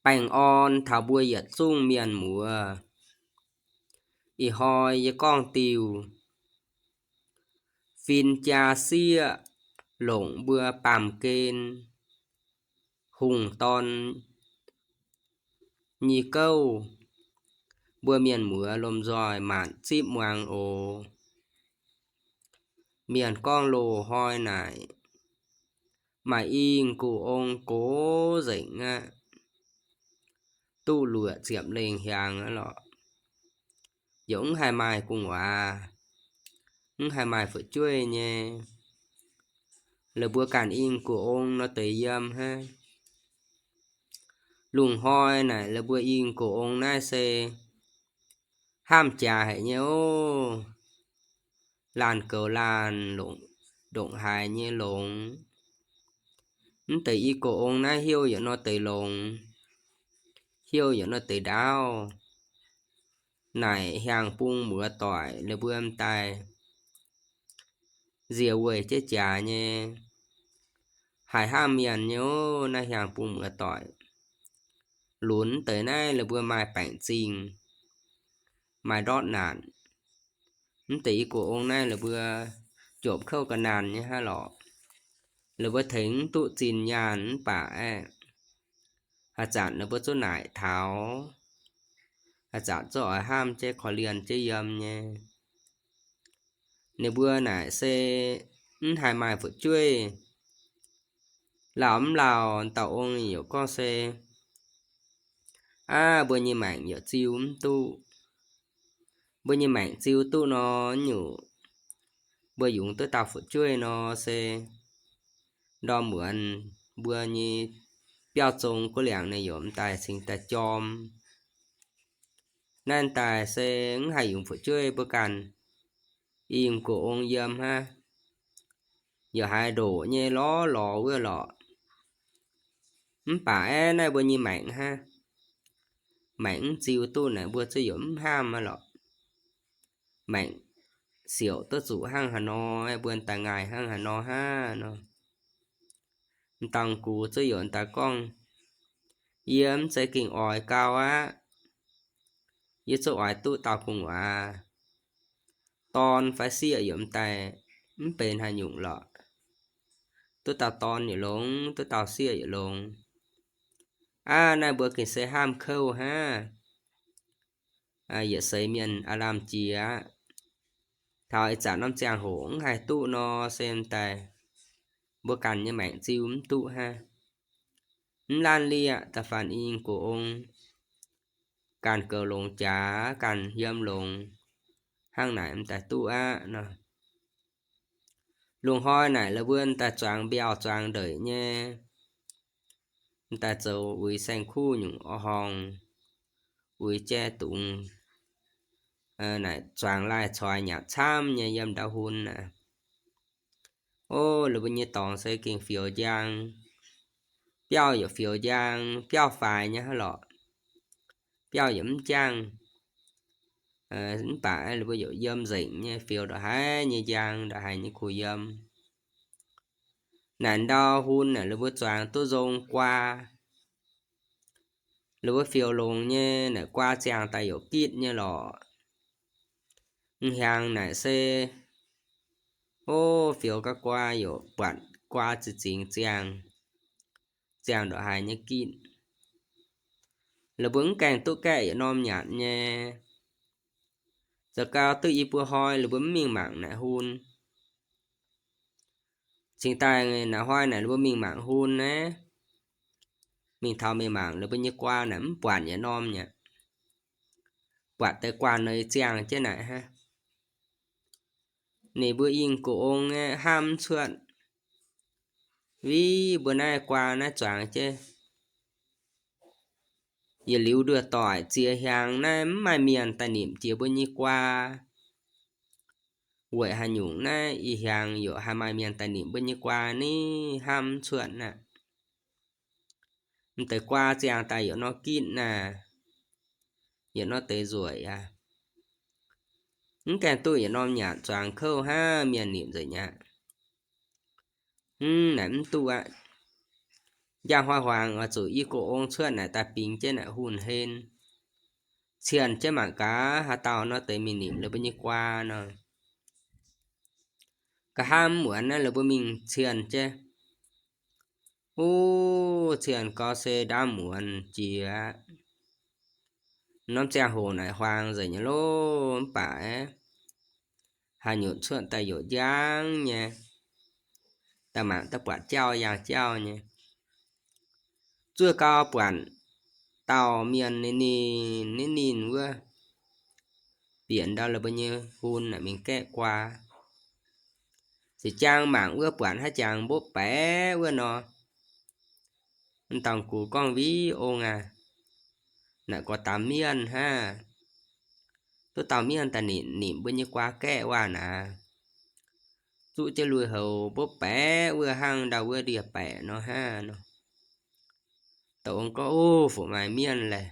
Baengh orn taux mbuo yietc zungv mienh muoz. Ih hnoi yie gorngv diuh fin-jaa sieqv longc mbuo baamh gen hungh dorn nyei gouv, mbuo mienh muoz lomh nzoih maanc zipv muangx oc. Mienh gorngv loz-hnoi naaic, maaih i gux ong gox nzengc aqv, duqv luoqc ziepc lengh hiaangx aqv lorqc. Yaac mv haih maaih gu'nguaaz, mv haih maaih fu'jueiv nyei. Laaix mbuo ganh i gux ong nor deix yiem hnangv. Lungh hnoi naaic laaix mbuo i gux ong naaiv se hnamv jaax haic nyei oc. Laanh goux laanh, ndongc haaix nyei longx. Mv deix i gux ong naaiv heuc yaac nor deix longx, heuc yaac nor deix ndaauv. Naaic hiaangx bung muoz doic laaix mbuo m'daaih nziex weic jienv jaax nyei, haih hnamv mienh nyei oc. Naaiv hiaangx bung muoz doic lunx deix naaiv laaix mbuo maaih baengc zingh, maaih ndortv naanc. Mv deix i gux ong naaiv laaix mbuo jopc kouv ga'naanh nyei hnangv lorqc. Laaix mbuo tengx mv duqv zinh nyaanh mv baac aeqv, haaix zanc laaix mbuo zuqc naaic taux, haaix zanc zuqc oix hnamv jienv korv-lienh jienv yiem nyei. Ninh mbuo naaic se mv haih maaih fu'jueiv. Lauh mv lauh, dauh ong yaac gorngv se, aav, mbuo nyei maengc yaac ziu mv duqv. Mbuo nyei maengc ziu duqv nor, nyungc mbuo yungz duqv dauh fu'jueiv nor se ndorm muonz mbuo nyei biauv zong guv liangc ninh yaac m'daaih cingx daaih jorm. Naaiv daaih se mv haih yungz fu'jueiv, mbuo ganh i gux ong yiem hnangv. Yaac haiz ndoqc nyei lorz lorz wuov lorqc. Mv baac aeqv, naaiv mbuo nyei maengc hnangv. Maengc mv ziu duqv naaic mbuo zuqc yaac mv hnamv aqv lorqc. Maengc siouc duqv zuqc hnangv haaix nor, mbuo daaih ngaih hnangv haaix nor hnangv nor. M'dangx gux zuqc yaac daaih gorngv, yie mv zeiz gengh oix gau aqv. Yie zuqc oix duqv dauh gu'nguaaz, dorn fai sieqv yaac m'daaih mv benx haaix nyungc lorqc. Duqv dauh dorn yaac longx, duqv dauh sieqv yaac longx. Aav, naaiv mbuo gengh se hnamv kouv hnangv. Yietc seix mienh aav lamh jiex aqv. Taux ih zanc norm ziangh hoc mv haih duqv nor, se m'daaih mbuo ganh nyei maengc ziu mv duqv hnangv. Mv laanh lieqc, da'faanh i gux ong ganh goux longx jaax, ganh yiem longx, hnangv naaic m'daaih duqv aqv nor. Lungh hnoi naaic la'buo m'daaih zuangx mbiauh zuangx ndeic nyei, m'daaih zoux uix saeng-kuv nyungc orv horngh, uix jai dungz, naaic zuangx laai coix nyanc camv nyei yiem ndau hun aqv. O, la'buo nyei dorngx se gengh fioux njang, biauv yaac fioux njang, biauv faix nyei hnangv lorqc. Biauv yaac mv jangh. Mv baac la'buo yaac yiem nzengc nyei, fioux ndongc haaix nyei njang, ndongc haaix nyei kuh yiem. Naaic ndau hun naaic la'buo zuangx duqv nzong guaa. La'buo fioux longx nyei naaic guaa ziangh daaih yaac gitv nyei lorqc. M'hnyangx naaic se, o, fioux gau guaa yaac buatc guaa za'gengh ziangh, ziangh ndongc haaix nyei gitv. La'buo mv gaengh duqv gaeqv yietc norm nyanc nyei. Zoux gau duqv i buo hnoi la'buo mv mingh mangc naaic hun. Cingx daaih naaic hnoi naaic la'buo mingh mangc hun naaiv, mingh taux mingh mangc la'buo nyei guaa naaic mv buatc yietc norm nyei aqv. Buatc deix guaa neix ziangh jienv naaic hnangv. Ninh mbuo i gux ong aeqv, hnamv mv cuotv. Viv, mbuo naaiv guaa naaiv zuangx jienv yietc liuz nduoh doic ziex hiaangx naaiv mv maaih mienh daaih nimc jiex mbuo nyei guaa. Weic haaix nyungc naaiv ih hiaangx yaac haih maaih mienh daaih nimc mbuo nyei guaa ni? Hnamv mv cuotv aqv. M'deix guaa ziangh daaih yaac nor gitv naaic, yaac nor deix nzueic aqv. Mv gaengh duqv yietc norm nyanc zuangx kouv hnangv, mienh nimc nzengc aqv. Mv, naaic mv duqv aqv. Jangx hnoi-hmuangx oix zuqc i gox ong cuotv naaic daaih bingx jienv naaic hunh hen, cienh jienv mangc gaax haaix dauh nor deix mingh nimc ninh mbuo nyei guaa nor. Nqa'haav muonz naaiv ninh mbuo mingh cienh jienv, uv, cienh gau se ndaamv muonz jiex. Norm ziangh hoc naaic huaang nzengc nyei loh, mv baac haaix nyungc cuotv daaih yaac njang nyei, daaih mangc daaih buatc jauv yangh jauv nyei. Zuov gau buatc dauh mienh ninh ninh ninh ninh wuov, bieqc ndau ninh mbuo nyei hunh naaic mingh gaeqv guaa. Se jangx mangc wuov buatc haaix jangx mbopv baeqc wuov nor, m'dauh gux gorngv, Viv ong aac, naaic gorx-daax mienh hnangv. Duqv dauh mienh daaih nimc nimc mbuo nyei guaa gaeqv waac naaic, zuqv jienv lui-houx mbopv baeqc wuov hnangv ndau wuov ndie-baeqc nor hnangv nor. Dauh ong gorngv, Ov, fu-maaih mienh laeh.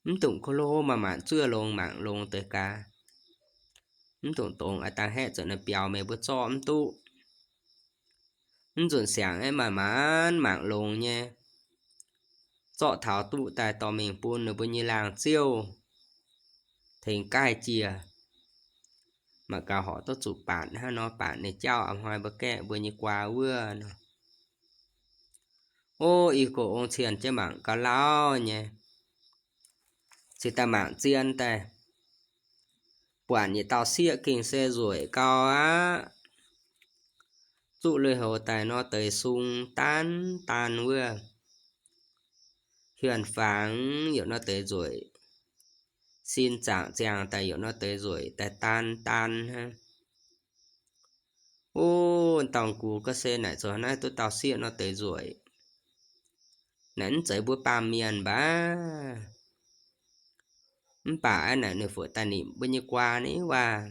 Mv dungx ko lo maaih maanc zuov longx mangc longx deix gaax. Mv dungx dongz a'dangh haeqv zuqc naaiv biaux meih mbuo zorqv mv duqv. Mv nzunc siangx aeqv, maanc maanc mangc longx nyei, zorqv taux duqv daaih dorh mingh bun ninh mbuo nyei laangz ziouv tengx gaih jiex, mangc gaax horc duqv zuqc baatc hnangv nor, baatc ninh jauv a'hnoi mbuo gaeqv mbuo nyei guaa wuov nor. Ov, i gox ong cienh jienv mangc gauh lauh nyei, cingx daaih mangc zien daaih, buatc yietc dauh sieqv gengh se nzueic gau aqv. Zuqv lui-houx daaih nor deix sung daan daan wuov, hiuonh fangx yaac nor deix nzueic, sin zaangc ziangh daaih yaac nor deix nzueic daaih daan daan hnangv. Ov, dauh gux gorngv, Se naaic zoux naaiv duqv dauh sieqv nor deix nzueic, naaic mv zeiz mbuo baamh mienh mbac. Mv baac aeqv, naaic ninh fu'jueiv daaih nimc mbuo nyei guaa ni waac.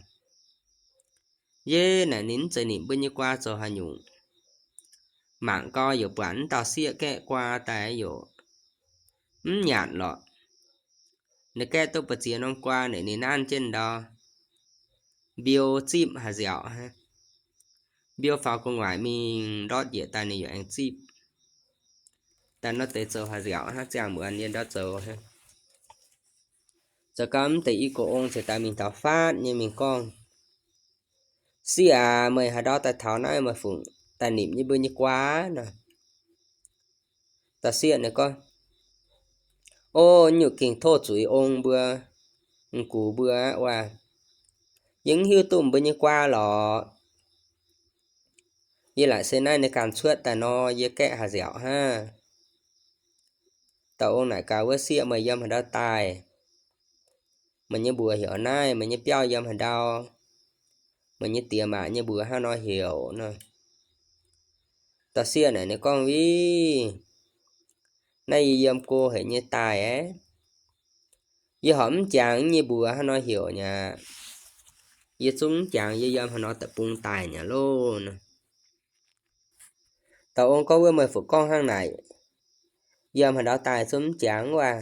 Yie naaic ninh mv zeiz nimc mbuo nyei guaa zoux haaix nyungc. Mangc gau yaac buatc mv dauh sieqv gaeqv guaa daaih yaac mv nyanc lorqc. Ninh gaeqv duqv mbu'ziex norm guaa naaic ninh nanv jienv ndau, mbiou zipv haaix nziaauc hnangv. Mbiou faaux gu'nguaaic mingh ndortv njiec daaih ninh yaac aengx zipv. Daaih nor deix zoux haaix nziaauc hnangv, ziangh muonz yie ndortv zoux hnangv. Zoux gau mv deix i gox ong cingx daaih mingh taux faatv nyei mingh gorngv, Sieqv aac, meih haaix ndau daaih taux naaiv meih fungc daaih nimc yie mbuo nyei guaa nor? Dauh sieqv ninh gorngv, O, nyungc gengh tov zuiz ong mbuo, m'gux mbuo aqv. Yie mv hiuv duqv mbuo nyei guaa lorqc. Yie laaic se naaiv ninh ganh cuotv daaih nor, yie gaeqv haaix nziaauc hnangv. Dauh ong naaic gaax wuov sieqv, Meih yiem haaix ndau daaih? Meih nyei mbuox heuc naaiv, meih nyei biauv yiem haaix ndau? Meih nyei diex maac nyei mbuox hnangv nor heuc nor? Dauh sieqv naaic ninh gorngv, Viv, naaiv yie yiem go haic nyei daaih aqv. Yie horpc mv jangx yie nyei mbuox hnangv nor heuc nyei aqv. Yie zungv mv jangx yie yiem haaix nor deic-bung daaih nyei loh nor. Dauh ong gorngv, Wuov meih fu gorngv hnangv naaic, yiem haaix ndau daaih zungv mv jangx waac.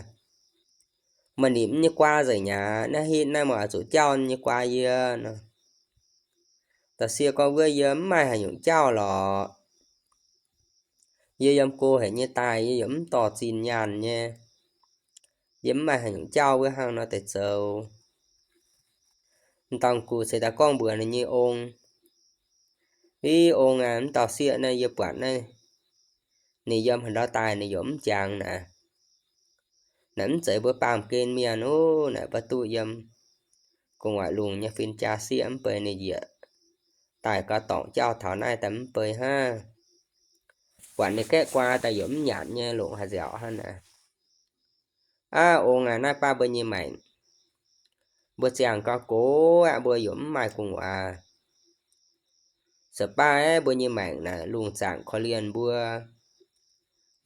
Meih nimc yie nyei guaa nzengc nyei aqv. Naaiv hitv naaiv meih oix zuqc jauv yie nyei guaa yie nor. Dauh sieqv gorngv, Wuov yie mv maaih haaix nyungc jauv lorqc. Yie yiem go haic nyei daaih, yie yaac mv dorh zinh nyaanh nyei. Yie mv maaih haaix nyungc jauv wuov hnangv nor deix zoux. M'dauh gux ceix daaih gorngv mbuox ninh nyei ong, Viv ong aac, mv dauh sieqv naaiv yie buatc naaiv, ninh yiem haaix ndau daaih ninh yaac mv jangx naaic. Naaic mv zeiz mbuo baamh gen mienh ov. Naaic mbuo duqv yiem gu'nguaaic lungh nyei fin-jaa sieqv mv bei ninh njiec daaih gauh dorngc jauv taux naaiv daaih mv bei hnangv. Buatc ninh gaeqv guaa daaih yaac mv nyanc nyei, longc haaix nziaauc hnangv naaic. Aav, ong aac, naaiv baav mbuo nyei maengc. Mbuo ziangh gauh gox aqv, mbuo yaac mv maaih gu'nguaaz. Se baav aeqv, mbuo nyei maengc naaic lungh zaangc korv-lienh mbuo,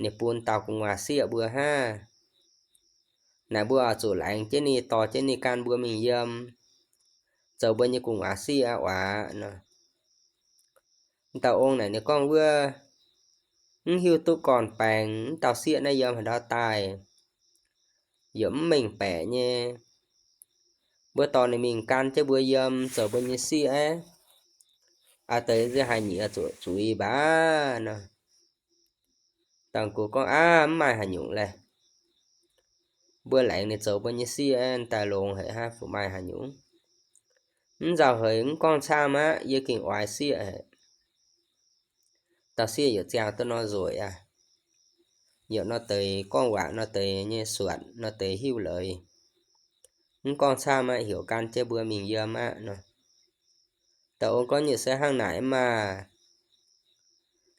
ninh bun dauh gu'nguaaz sieqv mbuo hnangv. Naaic mbuo oix zuqc laengz jienv ninh, dorh jienv ninh gan mbuo mingh yiem, zoux mbuo nyei gu'nguaaz sieqv aqv oc nor. Dauh ong naaic ninh gorngv, Wuov mv hiuv duqv gorn-baengx, mv dauh sieqv naaiv yiem haaix ndau daaih, yaac mv mengh baeqc nyei. Mbuo dorh ninh mingh gan jienv mbuo yiem zoux mbuo nyei sieqv aeqv, aa deix nziex haaix nyungc zuqc zuiz mbaac nor. Dauh gux gorngv, Aav, mv maaih haaix nyungc laeh. Mbuo laengz ninh zoux mbuo nyei sieqv daaih longx haic, hnangv fu maaih haaix nyungc. Mv nzauh heix mv gorngv camv aqv, yie gengh oix sieqv haic. Dauh sieqv yaac ziangh duqv nor nzueic aqv. Yaac nor deix gorngv waac, nor deix nyei suatc, nor deix hiuv leiz. Mv gorngv camv aqv, heuc gan jienv mbuo mingh yiem aqv nor. Dauh ong gorngv, Nyei se hnangv naaic maah!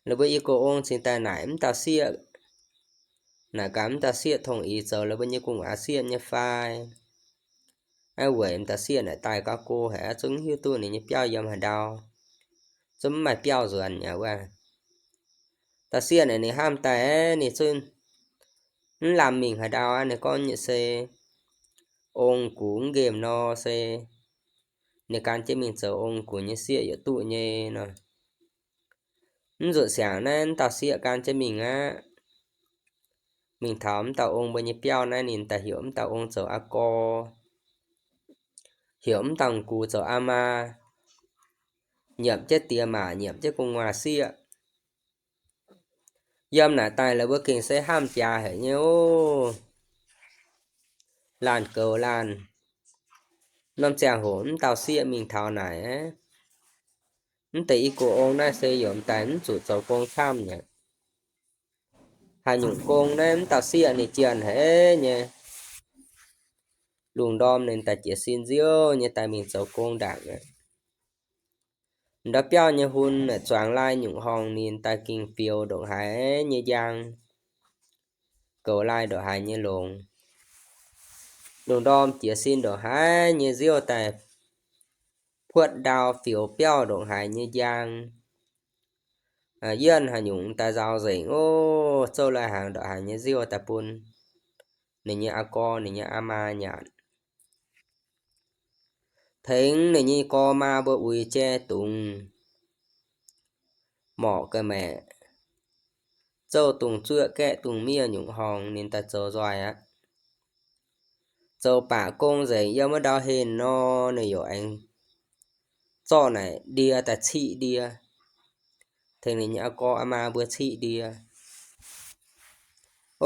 La'buo i go ong cingx daaih naaic mv dauh sieqv, naaic gaax mv dauh sieqv tong ix zoux la'buo nyei gu'nguaaz sieqv nyei fai? Aav, weic mv dauh sieqv naaic daaih gauh go haic aqv, zungv hiuv duqv ninh nyei biauv yiem haaix ndau, zungv mv maaih biauv nzuonx aqv wuov. Dauh sieqv naaic ninh hnamv daaih, ninh zungv mv lamh mingh haaix ndau aqv. Ninh gorngv, Nyei se ong gux mv nqemh nor se ninh gan jienv mingh zoux ong gux nyei sieqv yaac duqv nyei nor. Mv nzuqc siangx naaiv mv dauh sieqv gan jienv mingh aqv. Mingh taux mv dauh ong mbuo nyei biauv naaiv, ninh daaih heuc mv dauh ong zoux aa gorx, heuc mv dauh gux zoux aa maa, nyiemc jienv diex maac, nyiemc jienv gu'nguaaz sieqv. Yiem naaic daaih la'buo gengh se hnamv jaax haic nyei oc. Laanh goux laanh. Norm ziangh hoc mv dauh sieqv mingh taux naaic aqv, mv deix i go ong naaiv se yaac daaih mv zuqc zoux gong camv aqv. Haaix nyungc gong naaiv mv dauh sieqv ninh jienh haic nyei. Lungh ndorm ninh daaih jiez sin nziouv nyei daaih mingh zoux gong ndaangc aqv. Ndau biauv nyei hun zuangx lai nyungc horngh ninh daaih gengh fioux ndongc haaix nyei njang, goux lai ndongc haaix nyei longx. Lungh ndorm jiez sin ndongc haaix nyei nziouv daaih puotv ndau fioux biauv ndongc haaix nyei njang. Yienh haaix nyungc daaih nzaaux nzengc oc, zouv lai-hnaangx ndongc haaix nyei nziouv daaih bun ninh nyei aa gorx, ninh nyei aa maa nyanc. Tengx ninh nyei gorx maa mbuo uix jai dungz, morqc ga'maeqc, zouv dungz zuoqv gaeqv dungz miev nyungc horngh ninh daaih zoux nzoih aqv. Zoux baac gong nzengc yiem wuov ndau heh nor, ninh yaac aengx zorqv naaic ndie daaih ciqv ndie, tengx ninh nyei aa gorx aa maa mbuo ciqv ndie.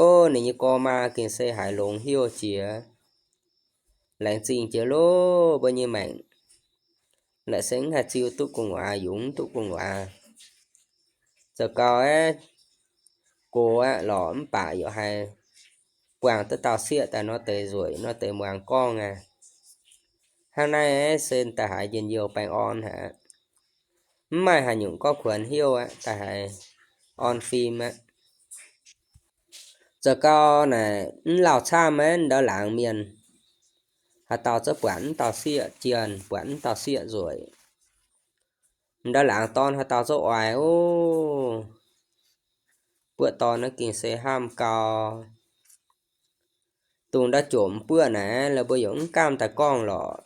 Ov, ninh nyei gorx maa gengh se haiz longx hnyouv jiex. Laengz zingh jiex loh mbuo nyei maengc, laaic se mv haih ziu duqv gu'nguaaz, yungz duqv gu'nguaaz. Zoux gau aeqv, gox aqv lorqc, mv baac yaac haih buangh duqv dauh sieqv daaih nor deix nzueic, nor deix muangx gorngv aqv. Hnangv naaiv se da'haiz njien-youh baengh orn haic aqv. Mv maaih haaix nyungc gorngv kuonx hnyouv aqv, da'haiz orn fim aqv. Zoux gau naaic mv lauh camv aqv, ndau laangz mienh haaix dauh zungv buatc mv dauh sieqv jienh, buatc mv dauh sieqv nzueic. Ndau laangz dorn haaix dauh zungv oix ov. Buoqv dorn naaiv gengh se hnamv gau. Dongh ndau jomc buoqv naaic, la'buo yaac mv gamh daaih gorngv lorqc.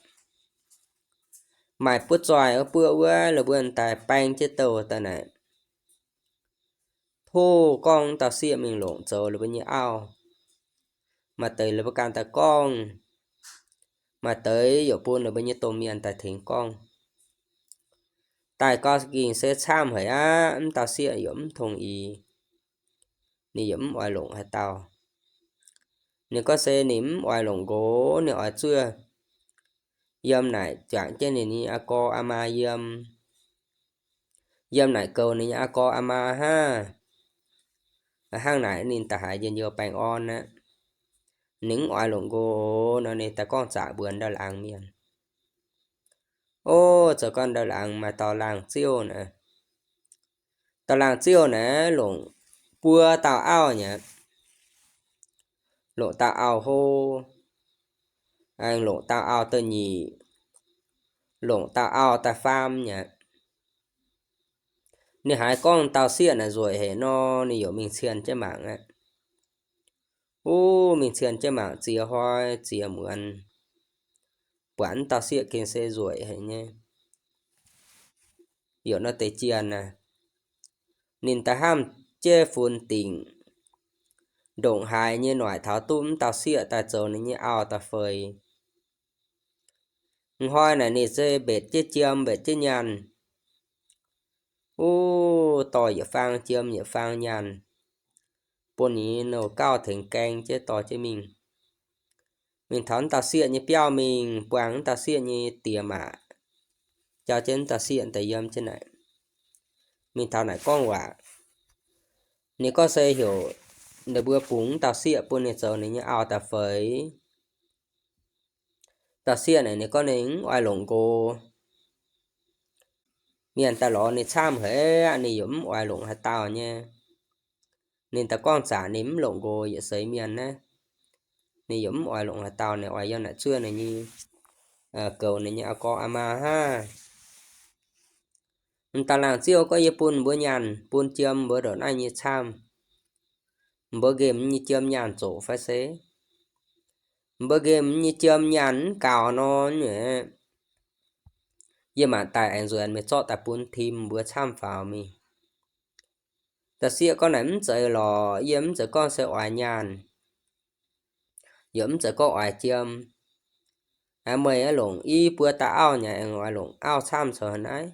Maaih buoqv zoih wuov buoqv wuov, la'buo daaih baeng jienv douh daaih naaic, tov gorngv mv dauh sieqv mingh longc zoux la'buo nyei auv. Maaih deix la'buo ganh daaih gorngv, maaih deix yaac bun la'buo nyei domh mienh daaih tengx gorngv. Daaih gau gengh se camv haic aqv, mv dauh sieqv yaac mv tong ix. Ninh yaac mv oix longc haaix dauh. Ninh gorngv se ninh mv oix longc nqox, ninh oix zuov yiem naaic juangc jienv ninh nyei aa gorx aa maa yiem. Yiem naaic goux ninh nyei aa gorx aa maa hnangv. Hnangv naaic ninh da'haiz njien-youh baengh orn aqv. Ninh mv oix longc nqox nor, ninh daaih gorngv zaqc mbuox ndau laangz mienh. Ov, zoux gau ndau laangz maaih dauh laangz ziouv naaic. Dauh laangz ziouv naaic longc buo dauh auv nyei aqv. Longc dauh auv hlo, aengx longc dauh auv da'nyeic, longc dauh auv da'faam nyei aqv. Ninh haiz gorngv dauh sieqv naaic nzueic haic nor, ninh yaac mingh cien jienv mangc aqv. Ov, mingh cien jienv mangc ziex hnoi ziex muonz, buatc mv dauh sieqv gengh se nzueic haic nyei. Yaac nor deix jienh aqv. Ninh da'hnamv jienv funx dingc ndongc haaix nyei noic taux duqv mv dauh sieqv daaih zoux ninh nyei auv da'feix. Hnoi naaic ninh se mbetc jienv jiem mbetc jienv nyaanh. Ov, dorh yietc faang jiem yietc faang nyaanh. bun ninh nyei nouh gauh tengx gaeng jienv dorh jienv mingh. Mingh taux wuov dauh sieqv nyei biauv mingh buangh wuov dauh sieqv nyei diex maac, jauv jienv wuov dauh sieqv daaih yiem jienv naaic. Mingh taux naaic gorngv waac, ninh gorngv se heuc ninh mbuo bungx wuov dauh sieqv bun ninh zoux ninh nyei auv daaih feix. Dauh sieqv naaic ninh gorngv ninh mv oix longc nqox. Mienh daaih lorz ninh camv haic aqv, ninh yaac mv oix longc haaix dauh nyei. Ninh daaih gorngv zaqc ninh mv longc nqox yietc seix mienh naaiv. Ninh yaac mv oix longc haaix dauh, ninh oix yiem naaic zuov ninh nyei, goux ninh nyei aa gorx aa maa hnangv. M'daaih laangz ziouv gorngv, yie bun mbuo nyaanh, bun jiem mbuo ndongc naaiv nyei camv. Mbuo nqemh nyei jiem nyaanh zoqc fai se? Mbuo nqemh nyei jiem nyaanh mv gaux nor, yie maanc daaih aengx nzuonx mingh zorqv daaih bun tim mbuo camv faaux mingh. Dauh sieqv gorngv naaic, mv zeiz lorqc, yie mv zeiz gorngv se oix nyaanh, yaac mv zeiz gorngv oix jiem. Aa, meih longc i buo dauh auv nyei, aengx oix longc auv camv zoux haaix naaiv?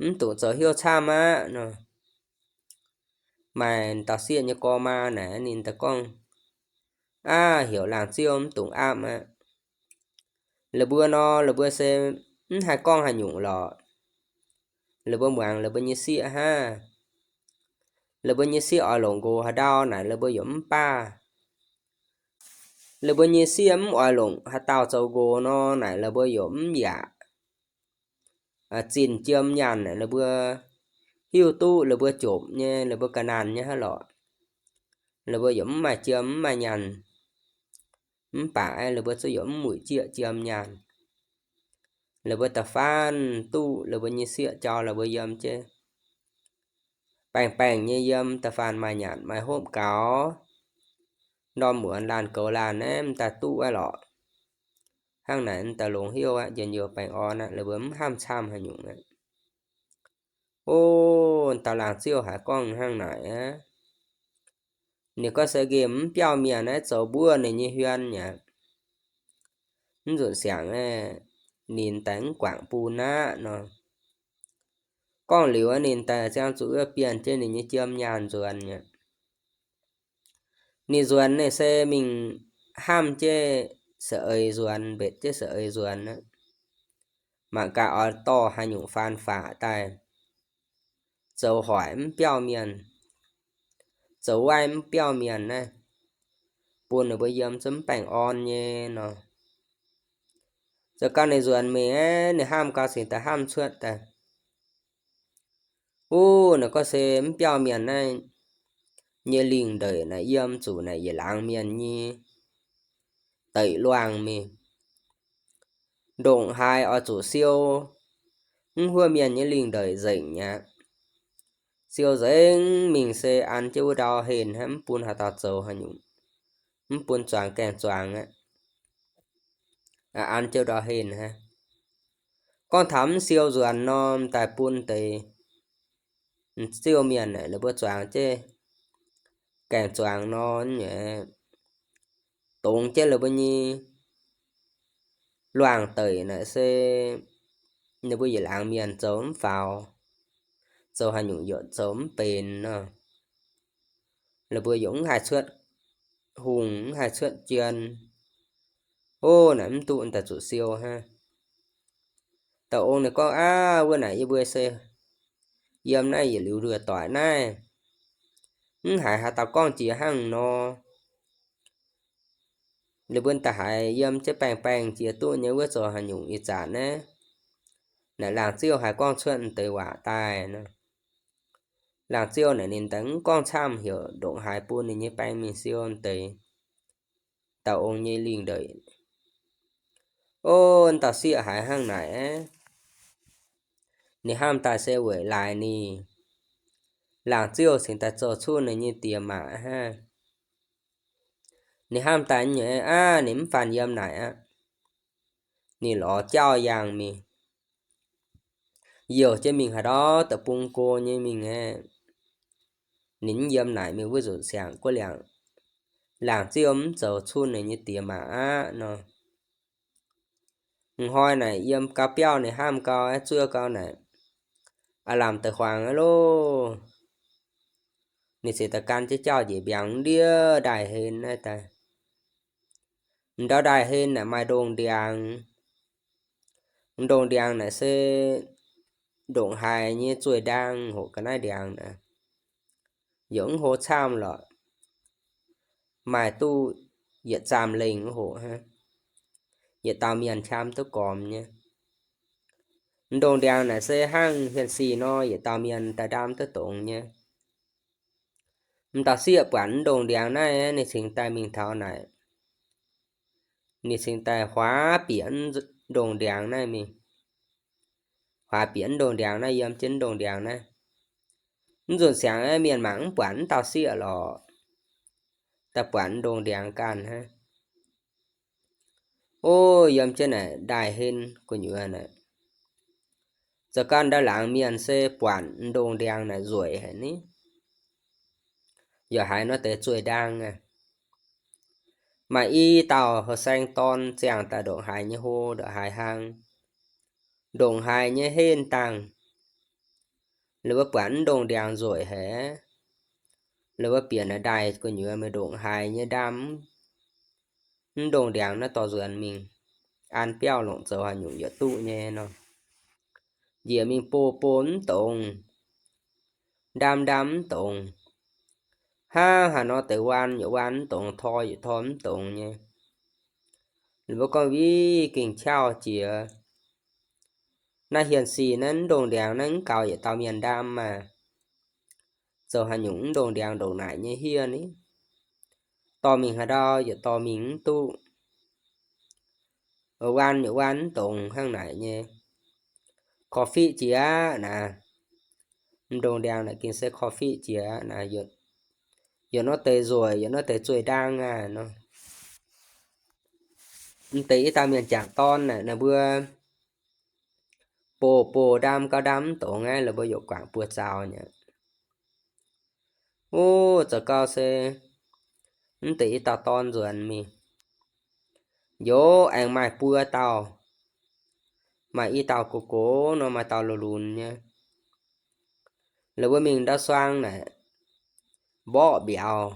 Mv dungx zoux hnyouv camv aqv nor. Maaih dauh sieqv nyei gorx maa naaic ninh daaih gorngv, aav, heuc laangz ziouv mv dungx aapv aqv. La'buo nor, la'buo se mv haih gorngv haaix nyungc lorqc. La'buo muangx la'buo nyei sieqv hnangv. La'buo nyei sieqv oix longc nqox haaix dauh naaic la'buo yaac mv baac. La'buo nyei sieqv mv oix longc haaix dauh zoux nqox nor naaic la'buo yaac mv yaac. Zinh jiem nyaanh naaic la'buo hiuv duqv la'buo jomc nyei, la'buo ga'naanh nyei hnangv lorqc. La'buo yaac mv maaih jiem mv maaih nyaanh. Mv baac la'buo zungv yaac mv muic jieqv jiem nyaanh. La'buo da'faanh duqv la'buo nyei sieqv jauv la'buo yiem jienv, baengh baengh nyei yiem, da'faanh maaih nyanc maaih hopv gaux, ndorm muonz laanh goux laanh naaiv m'daaih duqv aqv lorqc. Hnangv naaic m'daaih longx hnyouv aqv, njien-youh baengh orn aqv, la'buo mv hnamv camv haaix nyungc aqv. O, dauh laangz ziouv haiz gorngv hnangv naaic aqv. Ninh gorngv se nqemh mv biauv mienh naaiv zoux mbuov ninh nyei huan aqv. Mv nzunc siangx aeqv, ninh daaih mv guangc bun aqv nor. Gorngv liuz aeqv, ninh daaih ziangh zuqc wuov bienh jienv ninh nyei jiem nyaanh nzuonx aqv. Ninh nzuonx naaic se mingh hnamv jienv saeng-eix nzuonx, mbetc jienv saeng-eix nzuonx aqv. Mangc gaax oix dorh haaix nyungc faan faqc daaih zoux hoic mv biauv mienh, zoux waaiv mv biauv mienh naaiv, bun ninh mbuo yiem zungv mv baengh orn nyei nor. Zoux gau ninh nzuonx mingh aeqv, ninh hnamv gau cingx daaih hnamv cuotv daaih, wuov naaic gorngv se mv biauv mienh naaiv nyei lingh ndeic naaic yiem zuqc naaic yietc laangz mienh nyei deic luangh mingh. Ndongc haaix oix zuqc siou mv huov mienh nyei lingh ndeic nzengc aqv. Siou nzengc mingh se an jienv wuov ndau henh hnangv, mv bun haaix dauh zoux haaix nyungc, mv bun zuangx gaengh zuangx aqv. An jienv ndau henh hnangv. Gorngv taux mv siou nzuonx nor, m'daaih bun deix m'zouv mienh naaic ninh mbuo zuangx jienv gaengh zuangx nor, dongz jienv ninh mbuo nyei luangh deic naaic se ninh mbuo yietc laangz mienh zoux mv faaux, zoux haaix nyungc yaac zoux mv benx nor. Ninh mbuo yaac mv haih cuotv hungh, mv haih cuotv jien. O, naaic mv duqv daaih zuqc siou hnangv. Dauh ong ninh gorngv, aav, wuov naaic yie mbuo se yiem naaiv yietc liuz nduoh doic naaiv, mv haiz haaix dauh gorngv jiex hnangv nor. Ninh mbuo da'haiz yiem jienv baengh baengh jiex duqv nyei wuov zoux haaix nyungc ih zanc naaiv. Naaic laangz ziouv haiz gorngv cuotv deix waac daaih nor. Laangz ziouv naaic ninh daaih mv gorngv camv, heuc ndongc haaix bun ninh nyei baeng mingh siou deix dauh ong nyei lingh ndeic. O, dauh sieqv haiz hnangv naaic aqv, ninh hnamv daaih se weic laaix ninh, laangz ziouv cingx daaih zoux cuotv ninh nyei diex maac hnangv. Ninh hnamv daaih nyei aqv, ninh mv faanh yiem naaic aqv. Ninh lorz jauv yangh mingh, youh jienv mingh haaix ndau deic-bung go nyei mingh aqv. Ninh mv yiem naaic mingh wuov nzunc siangx guoqv liangc, laangz ziouv mv zoux cuotv ninh nyei diex maac aqv nor. M'hnoi naaic yiem gau biauv ninh hnamv gau aqv, zuov gau naaic, aav lamh deix huaangx aqv loh. Ninh cingx daaih gan jienv jauv njiec mbiaangx ndiev ndaaih hlen naaiv daaih. Ndau ndaaih hlen naaic maaih ndongh ndiangx. Ndongh ndiangx naaic se ndongc haaix nyei zueih ndaang hoc ga'naaiv ndiangx naaic. Yaac mv hlo camv lorqc. Maaih duqv yietc zaamh lengh hoc hnangv. Yietc dauh mienh qam duqv gormx nyei. Ndongh ndiangx naaic se hnangv hienx sic nor yietc dauh mienh daaih ndaam duqv dongz nyei. M'dauh sieqv buatc ndongh ndiangx naaiv, ninh cingx daaih mingh taux naaic. Ninh cingx daaih huaax bieqc ndongh ndiangx naaiv mingh. Huaax bieqc ndongh ndiangx naaiv, yiem jienv ndongh ndiangx naaiv. Mv nzunc siangx mienh mangc mv buatc m'dauh sieqv lorqc, daaih buatc ndongh ndiangx ganh hnangv. O, yiem jienv naaic ndaaih hlen gu'nyuoz naaic. Zoux gau ndau laangz mienh se buatc ndongh ndiangx naaic nzueic haic ni. Yaac haiz nor deix zueih ndaang aqv. Maaih i dauh heuc saeng dorn ziangh daaih ndongc haaix nyei hlo, ndongc haaix hlang, ndongc haaix nyei henv dangh. La'buo buatc m'ndongh ndiangx nzueic haic. La'buo bieqc naaic ndaaih gu'nyuoz meih ndongc haaix nyei ndaam m'ndongh ndiangx naaiv dorh nzuonx mingh, an biauv longc zoux haaix nyungc yaac duqv nyei nor. Njiec mingh boh boh m'dongx, ndaam ndaam m'dongx. Hnangv haaix nor deix waan yaac waan m'dongx, tor yaac tor m'dongx nyei. La'buo gorngv, Wih, gengh qauv jiex. Naaiv hienx sic naaiv m'ndongh ndiangx naaiv mv gaux yietc dauh mienh ndaam maah! Zoux haaix nyungc m'ndongh ndiangx ndongc naaic nyei hiev ni? Dorh mingh haaix ndau yaac dorh mingh mv duqv. Waan yaac waan m'dongx hnangv naaic nyei. Korv-fiqv jiex aqv naaic. M'ndongx ndiangx naaic gengh se korv-fiqv jiex aqv naaic. Yaac nor deix nzueic, yaac nor deix zueih ndaang aqv nor. M'deix i dauh mienh jangc dorn naaic, ninh mbuo boh boh ndaam gauh ndaam m'dongx aqv, ninh mbuo yaac guangc buoz zaux nyei. O, zoux gau se m'deix i dauh dorn nzuonx mingh. Youz aengx maaih buo dauh, maaih i dauh gox gox nor, maaih dauh lunx lunx nyei. La'buo mingh ndau suang naaic, mborqv mbiauz,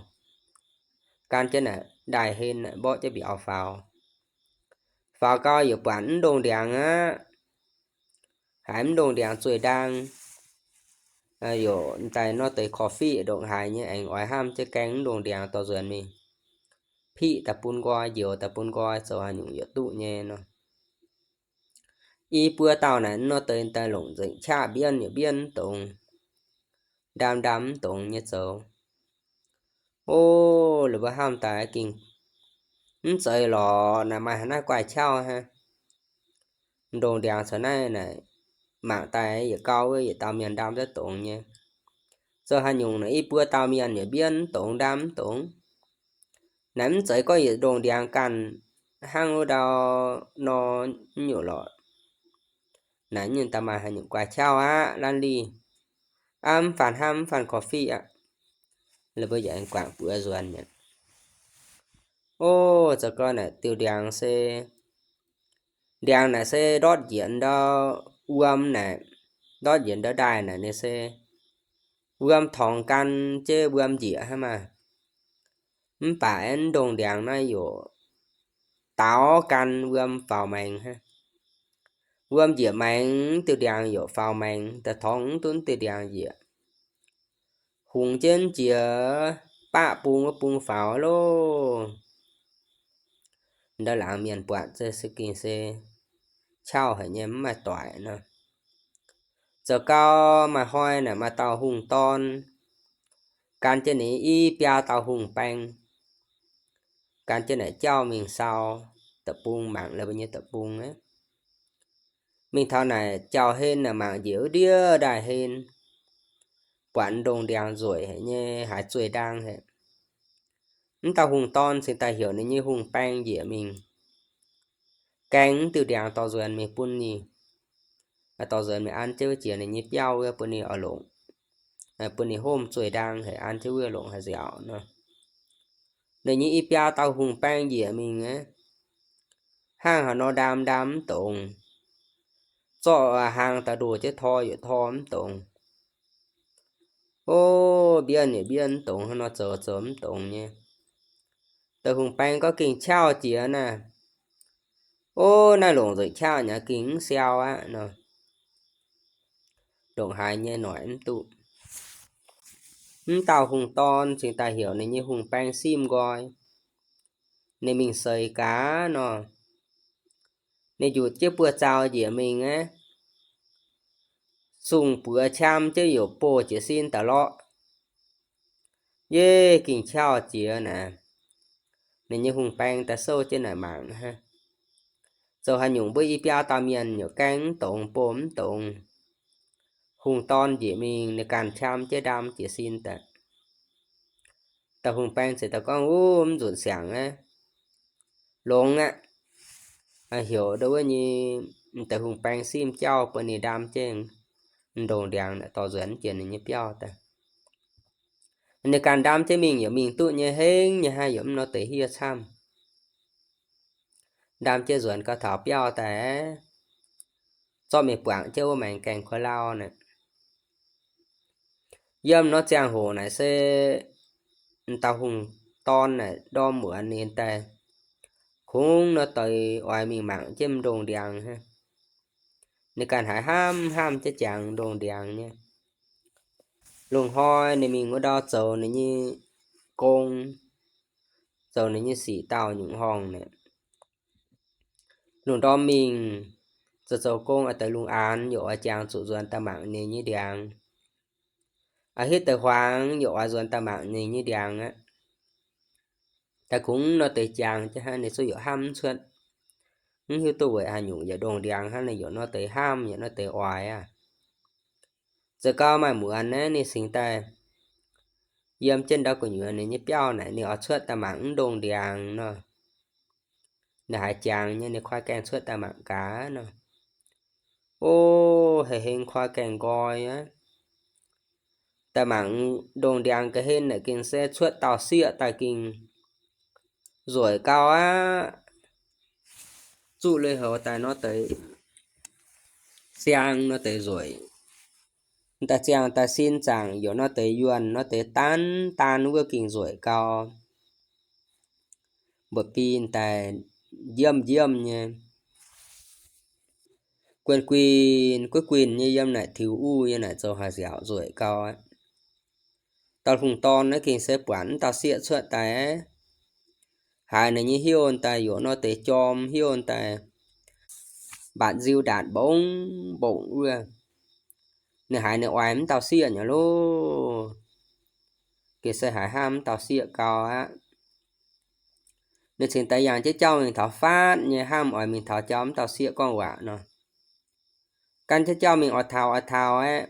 gan jienv naaic ndaaih hlen naaic mborqv jienv mbiauz faaux. Faaux gau yaac buatc m'ndongx ndiangx aqv. Haiz m'ndongx ndiangx zueih ndaang, yaac daaih nor deix korv-fiqv ndongc haaix nyei, aengx oix hnamv jienv gaeng m'ndongx ndiangx dorh nzuonx mingh piqv daaih bun nqoi, njoux daaih bun nqoi, zoux haaix nyungc yaac duqv nyei nor. I buo dauh naaic nor deix daaih longc nzengc qaqv mbienv yaac mbienv m'dongx, ndaam ndaam m'dongx nyei zoux. O, la'buo hnamv daaih gengh mv zeiz lorqc, naaic maaih haaix naaiv guaih qauv hnangv. M'ndongx ndiangx caux naaiv naaic mangc daaih yietc gau wuov yietc dauh mienh ndaam duqv dongz nyei. Zoux haaix nyungc naaic i buo dauh mienh yaac mbienv m'dongx ndaam m'dongx. Naaic mv zeiz gorngv yietc m'ndongx ndiangx ganh hnangv wuov ndau nor, nyungc lorqc. Naaic nyungc daaih maaih haaix nyungc guaih qauv aqv, laanh lih aqv, mv faanh hnamv, mv faanh korv-fiqv aqv. La'buo yaac aengx guangc buoz nzuonx mi'aqv. O, zoux gau naaic diuh ndiangx se, ndiangx naaic se ndortv njiec ndau wuom naaic, ndortv njiec ndau ndaaih naaic ninh se wuom torngx gan jienv wuom njiec hnangv maah. Mv baac aeqv, m'ndongx ndiangx naaiv yaac daaux gan wuom faaux maengx hnangv. Wuom njiec maengx, diuh ndiangx yaac faaux maengx, daaih torngx mv duqv diuh ndiangx njiec. Hungx jienv jiex baqv bung wuov bung faaux loh. Ndau laangz mienh buatc se gengh se qauv haic nyei, mv maaih doic nor. Zoux gau maaih hnoi naaic maaih dauh hungh dorn gan jienv ninh i biaa dauh hungh baeng, gan jienv naaic jauv mingh sau deic-bung, mangc la'buo nyei deic-bung aqv. Mingh taux naaic jauv-hlen naaic mangc njiec wuov ndiev ndaaih hlen, buatc m'ndongx ndiangx nzueic haic nyei, haiz zueih ndaang haic. Mv dauh hungh dorn cingx daaih heuc ninh nyei hungh baeng njiec mingh gaeng mv diuh ndiangx dorh nzuonx mingh bun ninh. Dorh nzuonx mingh an jienv wuov jiex ninh nyei biauv wuov bun ninh oix longc, bun ninh homv zueih ndaang haic, an jienv wuov longc haih nziaauc nor. Ninh nyei i biaa dauh hungh baeng njiec mingh aqv, hnangv haaix nor ndaam ndaam mv dongz, zorqv hlang daaih ndoh jienv tor yaac tor mv dongz. O, mbienv yaac mbienv mv dongz, hnangv nor zoux zoux mv dongz nyei. Da'hungh baeng gorngv, Gengh qauv jiex naaic. O, naaiv longc nzueic qauv nyei, gengh mv siau aqv nor. Ndongc haaix nyei noic mv duqv. Mv dauh hungh dorn cingx daaih heuc ninh nyei hungh baeng simv nqoi. Ninh mingh seix gaax nor, ninh njutc jienv buoz-zaux njiec mingh aqv. Sung-buoz qam jienv youc boh jiez sin daaih lorqc. Yie gengh qauv jiex naaic. Ninh nyei hungh baeng daaih souv jienv naaic mangc hnangv. Zoux haaix nyungc mbuo i biaa dauh mienh youc gaeng mv dongz, boh mv dongz. Hungh dorn njiec mingh, ninh ganh qam jienv ndaam jiez sin daaih. Dauh hungh baeng ziouc daaih gorngv, Uv, mv nzunc siangx aqv. Longx aqv. Heuc ndo wuov nyei, deix hungh baeng simv jauv bun ninh ndaam jienv ndongh ndiangx naaic dorh nzuonx jiex ninh nyei biauv daaih. Ninh ganh ndaam jienv mingh yaac mingh duqv nyei, hengv nyei haih yaac mv nor deix hiev camv. Ndaam jienv nzuonx gau taux biauv daaih, zorqv mingh buangv jienv wuov maengx gaengh kuo lauh naaic. Yiem nor ziangh hoc naaic se dauh hungh dorn naaic ndorm muonz ninh daaih kungx nor deix oix mingh mangc jienv ndongh ndiangx hnangv. Ninh ganh haiz hnamv hnamv jienv jangx ndongh ndiangx nyei. Lungh hnoi ninh mingh wuov ndau zoux ninh nyei gong, zoux ninh nyei sic dauh nyungc horngh naaic. Lungh ndorm mingh zoux zoux gong a'deix lungh aanx yaac oix jangx zuqc nzuonx daaih mangc ninh nyei ndiangx. A'hitv deix huaangx yaac oix nzuonx daaih mangc ninh nyei ndiangx aqv. Daaih kungx nor deix jangx jienv hnangv, ninh zungv yaac hnamv mv cuotv. Mv hiuv duqv weic haaix nyungc, yaac ndongh ndiangx hnangv, ninh yaac nor deix hnamv, yaac nor deix oix aqv. Zoux gau maaih muonz naaiv ninh cingx daaih yiem jienv ndau gu'nyuoz ninh nyei biauv naaic, ninh oix cuotv daaih mangc mv ndongh ndiangx nor. Ninh haiz jangx nyei, ninh koi gaengh cuotv daaih mangc gaax nor. O, hei heng koi gaengh nqoi aqv. Daaih mangc ndongh ndiangx ga'hlen naaic gengh se cuotv dauh sieqv daaih gengh nzueic gau aqv. Zuqv lui-houx daaih nor deix ziangh nor deix nzueic. Daaih ziangh daaih sin zaangc yaac nor deix yuonh nor deix daan daan wuov gengh nzueic gau. Mba'bi daaih njiemv njiemv nyei. Guinh guinh guinh guinh nyei yiem naaic tiux uv yiem naaic zoux haaix nziaauc nzueic gau aqv. Dauh hungh dorn naaiv gengh se buatc mv dauh sieqv cuotv daaih, haiz ninh nyei hnyouv daaih yaac nor deix jorm, hnyouv daaih mbatc nziu ndaatc mbongv mbongc wuov. Ninh haiz ninh oix mv dauh sieqv nyei loh. Gengh se haiz hnamv mv dauh sieqv gau aqv. Ninh cingx daaih yangh jienv jauv mingh taux faatv nyei, hnamv oix mingh taux jauv mv dauh sieqv gorngv waac nor. Gan jienv jauv mingh oix taux oix taux aeqv,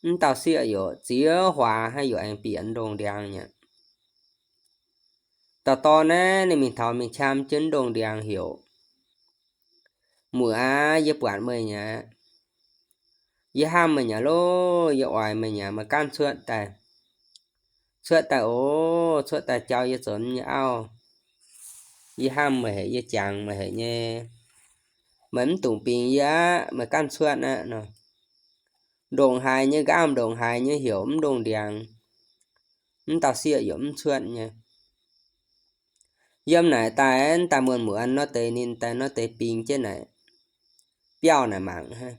mv dauh sieqv yaac ziex huaax hnangv, yaac aengx bieqc ndongh ndiangx nyei. Dauh dorn naaiv ninh mingh taux mingh qam jienv ndongh ndiangx heuc, Muoc aac, yie buatc meih nyei aqv. Yie hnamv meih nyei aqv loh, yie oix meih nyei aqv. Meih ganh cuotv daaih. Cuotv daaih oc. Cuotv daaih jauv yie zoux nyei auv. Yie hnamv meih haic, yie jangx meih haic nyei. Meih mv dungx bingx yie aqv. Meih ganh cuotv aqv nor. Ndongc haaix nyei nqaamv, ndongc haaix nyei heuc mv ndongh ndiangx, mv dauh sieqv yaac mv cuotv nyei. Yiem naaic daaih, daaih muonz muonz nor deix ninh daaih nor deix bingx jienv naaic biauv naaic mangc hnangv.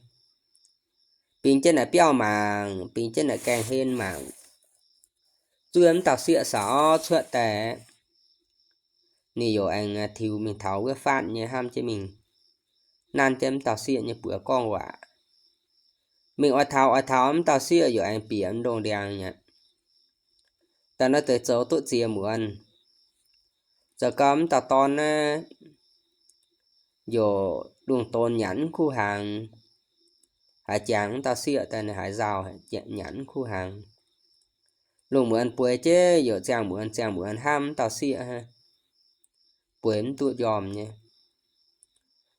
Bingx jienv naaic biauv mangc, bingx jienv naaic gaengh hlen mangc. Zuov mv dauh sieqv saux cuotv daaih, ninh yaac aengx tiux mingh taux wuov faatv nyei hnamv jienv mingh nanv jienv mv dauh sieqv nyei buoz gorngv waac. Mingh oix taux oix taux mv dauh sieqv yaac aengx bieqc ndongh ndiangx nyei. Daaih nor deix zoux duqv ziex muonz, zoux gau mv dauh dorn naaiv yaac lungh donx nyanc mv kuv hnaangx, haiz jangx mv dauh sieqv daaih ninh haiz nzauh, nyanc mv kuv hnaangx. Lungh muonz bueix jienv yaac ziangh muonz ziangh muonz hnamv mv dauh sieqv hnangv, bueix mv duqv njormh nyei.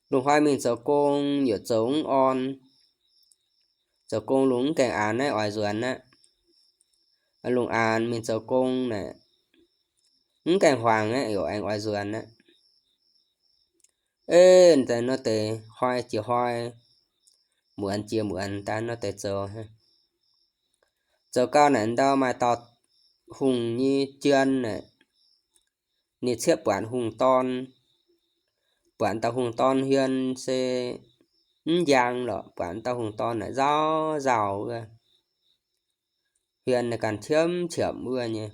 Lungh hnoi mingh zoux gong yaac zoux mv orn. Zoux gong lungh mv gaengh aanx naaiv oix nzuonx aqv. Lungh aanx mingh zoux gong naaic, mv gaengh hmuangx aqv, yaac aengx oix nzuonx aqv. Ei, daaih nor deix hnoi jiex hnoi, muonz jiex muonz, daaih nor deix zoux hnangv. Zoux gau naaic ndau maaih dauh hungh nyei jien naaic, ninh ciepv buatc hungh dorn, buatc dauh hungh dorn hmien se mv njang lorqc, buatc dauh hungh dorn naaic nzauh nzauh wuov, hmien naaic ganh qiemx qiemx wuov nyei,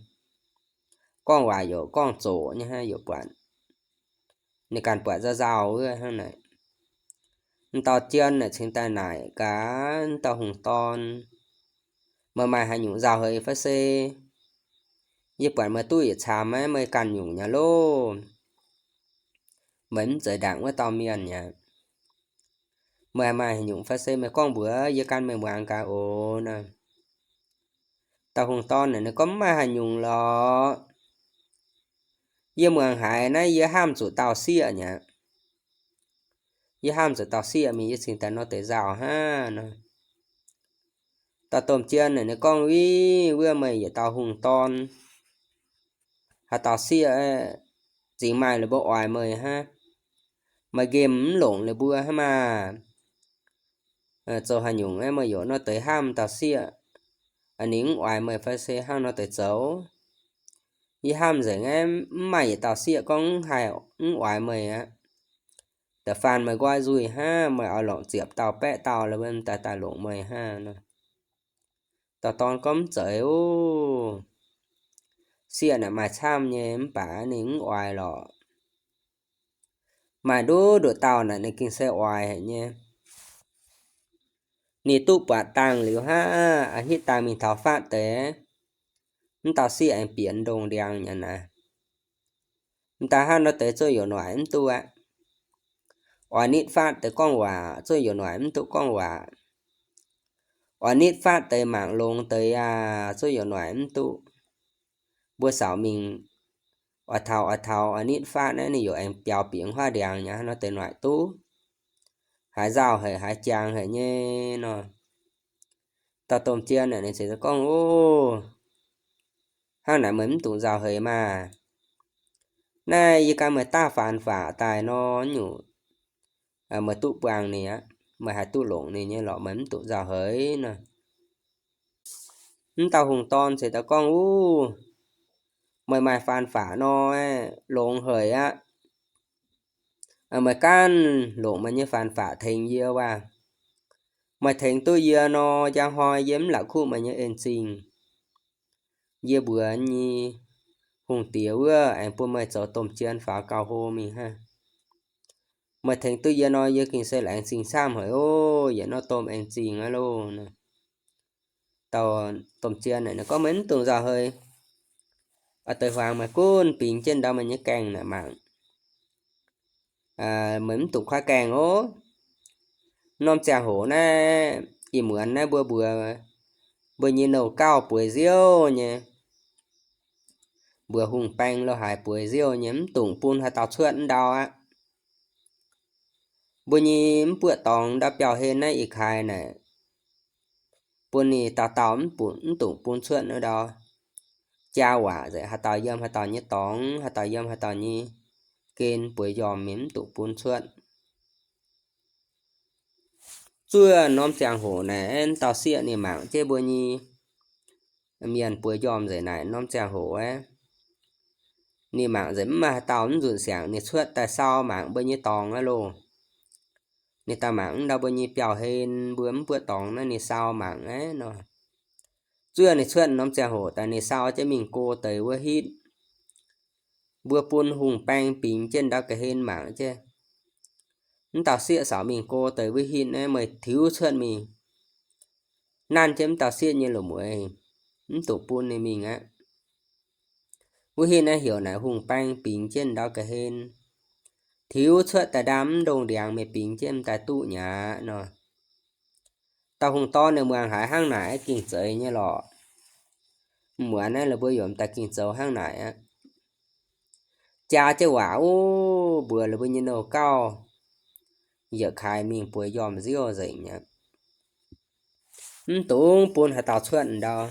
gorngv waac yaac gorngv zoqc nyei hnangv, yaac buatc ninh ganh buatc nzauh nzauh wuov hnangv naaic. M'dauh jien naaic cingx daaih naaic gaax dauh hungh dorn, meih maaih haaix nyungc nzauh heix fai se? Yie buatc meih duqv yietc camv maiv, meih ganh nyungc nyei loh. Meih mv zeiz ndaangc wuov dauh mienh aqv. Meih maaih haaix nyungc fai se meih gorngv mbuox yie ganh meih muangx gaax oc nor. Dauh hungh dorn naaic ninh gorngv, mv maaih haaix nyungc lorqc. Yie muangx haiz naaiv yie hnamv zuqc dauh sieqv nyei aqv. Yie hnamv zuqc dauh sieqv mingh, yie cingx daaih nor deix nzauh hnangv nor. Dauh domh jien naaic ninh gorngv, wih, wuov meih yietc dauh hungh dorn, haaix dauh sieqv zingx maaih lih mbuo oix meih hnangv. Meih nqemh mv longc lih mbuo hnangv maah. Zoux haaix nyungc aeqv, meih yaac nor deix hnamv dauh sieqv, ninh mv oix meih fai se hnangv nor deix zoux? Yie hnamv nzengc aeqv, mv maaih yietc dauh sieqv gorngv mv haih, mv oix meih aqv. Da'faanh meih nqoi nzuih hnangv, meih oix longc ziepc dauh baeqv dauh lih mbuo daaih daaih longc meih hnangv nor. Dauh dorn gorngv, mv zeiz oc. Sieqv naaic maaih camv nyei mv baac ninh mv oix lorqc. Maaih nduqc nduqc dauh naaic ninh gengh se oix haic nyei. Ninh duqv buatc dangh liuz hnangv, a'hnitv dangh mingh taux faatv deix, mv dauh sieqv aengx bienx ndongh ndiangx nyei naaic. M'daaih hnangv nor deix zuov youc noic mv duqv aqv. Oix nitv faatv deix gorngv waac zuov youc noic mv duqv gorngv waac. Oix nitv faatv deix mangc longx deix aac, zuov youc noic mv duqv. Mbuo saauc mingh oix taux oix taux oix nitv faatv naaiv ninh youc aengx biaux bingx huaav ndiangx nyei hnangv nor deix noic duqv. Haiz nzauh haic, haiz jangx haic nyei nor. Dauh domh jien naaic ninh ziouc gorngv, ov, hnangv naaic meih mv dungx nzauh heix maah. Naaiv yie gan meih daav faan faqc daaih nor, nyungc meih duqv buangh ninh aqv. Meih haih duqv longc ninh nyei lorqc, meih mv dungx nzauh heix nor. Mv dauh hungh dorn ziouc daaih gorngv, uv, meih maaih faan faqc nor, longx haic aqv. Meih ganh longc meih nyei faan faqc tengx yie waac. Meih tengx duqv yie nor, njang hnoi yie mv la'kuqv meih nyei en zingh. Yie mbuox nyei hungh diex wuov aengx bun meih zoux domh jien faaux gauh hlo mingh hnangv. Meih tengx duqv yie nor, yie gengh se laengz zingh camv haic oc, yietc norm domh en zingh aqv loh. Dauh domh jien naaic gorngv, meih mv dungx nzauh heix. Oix deix huaangx meih gunv bingx jienv ndau meih nyei gaengh naaic mangc. Meih mv dungx kuaaiv gaengh oc. Norm ziangh hoc naaiv ih muonz naaiv mbuo mbuox mbuo nyei nouh gauh bueix nziouv nyei. Mbuox hungh baeng lo haaix bueix nziouv nyei, mv dungx bun haaix dauh cuotv ndau aqv. Mbuo nyei mv buoqv dorngx ndau biauv-hlen naaiv ih kaaix naaic, bun ninh dauh dauh mv dungx bun cuotv ndau. Jaa waac nzengc haaix dauh yiem haaix dauh nyei dorngx, haaix dauh yiem haaix dauh nyei gen bueix njormh mingh, mv dungx bun cuotv. Zuov norm ziangh hoc naaic, dauh sieqv ninh mangc jienv mbuo nyei mienh bueix njormh nzengc naaic norm ziangh hoc aeqv, ninh mangc nzengc mv maaih haaix dauh mv nzunc siangx, ninh cuotv daaih sau mangc mbuo nyei dorngx aqv loh. Ninh daaih mangc mv ndau mbuo nyei biauv-hlen, mbuo mv buoqv dorngx naaiv ninh sau mangc aqv nor. Zuov ninh cuotv norm ziangh hoc daaih ninh sau jienv mingh go deix wuov hitv. Mbuo bun hungh baeng bingx jienv ndau ga'hlen mangc jienv. Mv dauh sieqv saauc mingh go deix wuov hitv naaiv, meih tiux cuotv mingh. Nanv jienv mv dauh sieqv nyei loz-mueiz, mv dungx bun ninh mingh aqv. Wuov hitv naaiv heuc naaic hungh baeng bingx jienv ndau ga'hlen. Tiux cuotv daaih ndaam mv ndongh ndiangx meih bingx jienv daaih duqv nyei aqv nor. Dauh hungh dorn ninh muangx haiz hnangv naaic gengh zeiz nyei lorqc. Muonz naaiv la'buo yaac daaih gengh zoux hnangv naaic aqv. Jaa jienv waac, uv, mbuox la'buo nyei nouh gauh yietc kaaix mingh bueix njormh nziouv nzengc aqv. Mv dungx bun haaix dauh cuotv ndau,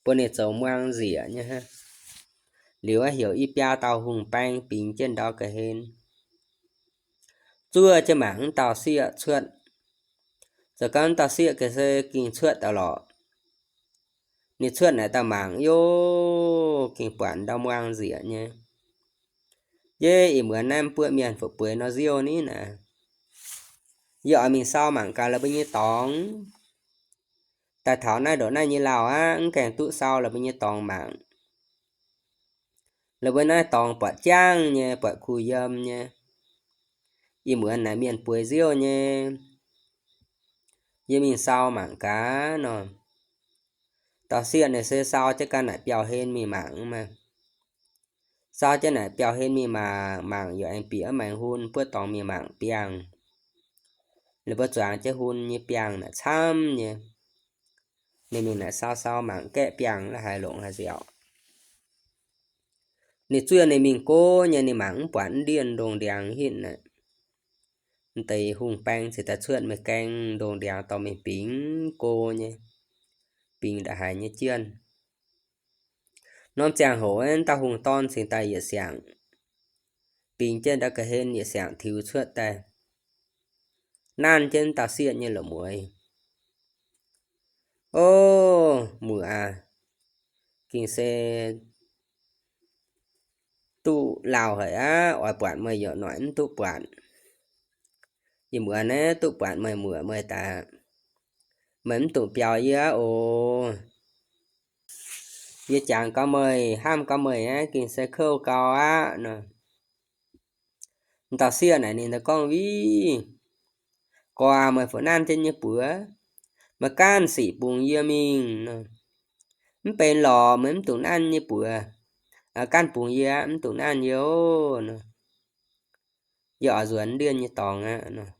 bun ninh zoux muang nzieqc nyei hnangv. Liuz aeqv, heuc i biaa dauh hungh baeng bingx jienv ndau ga'hlen, zuov jienv mangc mv dauh sieqv cuotv. Zoux gau mv dauh sieqv ga'hlen se gengh cuotv daaih lorqc. Ninh cuotv naaic daaih mangc, yov, gengh buatc ndau muang nzieqc nyei. Yie ih muonz naaiv mbuo mienh fu'jueiv nor nziouv ni naaic, yie oix mingh sau mangc gaax la'buo nyei dorngx. Daaih taux naaiv ndongc naaiv nyei lauh aqv, mv gaengh duqv sau la'buo nyei dorngx mangc. La'buo naaiv dorngx buatc jangv nyei, buatc kuh yiem nyei. Ih muonz naaic mienh bueix nziouv nyei, yie mingh sau mangc gaax nor. Dauh sieqv ninh se sau jienv ganh naaic biauv-hlen mingh mangc maah. Sau jienv naaic biauv-hlen mingh mangc, mangc yaac aengx bieqc maengx hun buov dorngx mingh mangc biangh. Ninh mbuo zuangx jienv hun nyei biangh naaic camv nyei. Ninh mingh naaic sau sau mangc gaeqv biangh la'haiz longc haaix nziaauc. Ninh zuov ninh mingh go nyei, ninh mangc mv buatc mv ndienh ndongh ndiangx hitv naaic. M'deix hungh baeng cingx daaih cuotv mingh gaeng ndongh ndiangx dorh mingh bingx go nyei, bingx nda'haiz nyei jienh. Norm ziangh hoc dauh hungh dorn cingx daaih yietc siangx bingx jienv ndau ga'hlen yietc siangx tiux cuotv daaih, nanv jienv dauh sieqv nyei loz-mueiz. O, muoc aac, gengh se duqv lauh haic aqv. Oix buatc meih yaac noic mv duqv buatc. Ih muonz naaiv duqv buatc meih muoc meih daaih, meih mv dungx biaux yie aqv oc. Yie jangx gau meih, hnamv gau meih aqv, gengh se kouv gau aqv nor. Dauh sieqv naaic ninh daaih gorngv, Viv, gorx aac, meih fu nanv jienv nyei buoz, meih ganh sic bungx yie mingh nor. Mv benx lorqc, meih mv dungx nanv nyei buoz. Ganh bungx yie aqv, mv dungx nanv yie oc nor. Yie oix nzuonx ndienh nyei dorngx aqv nor.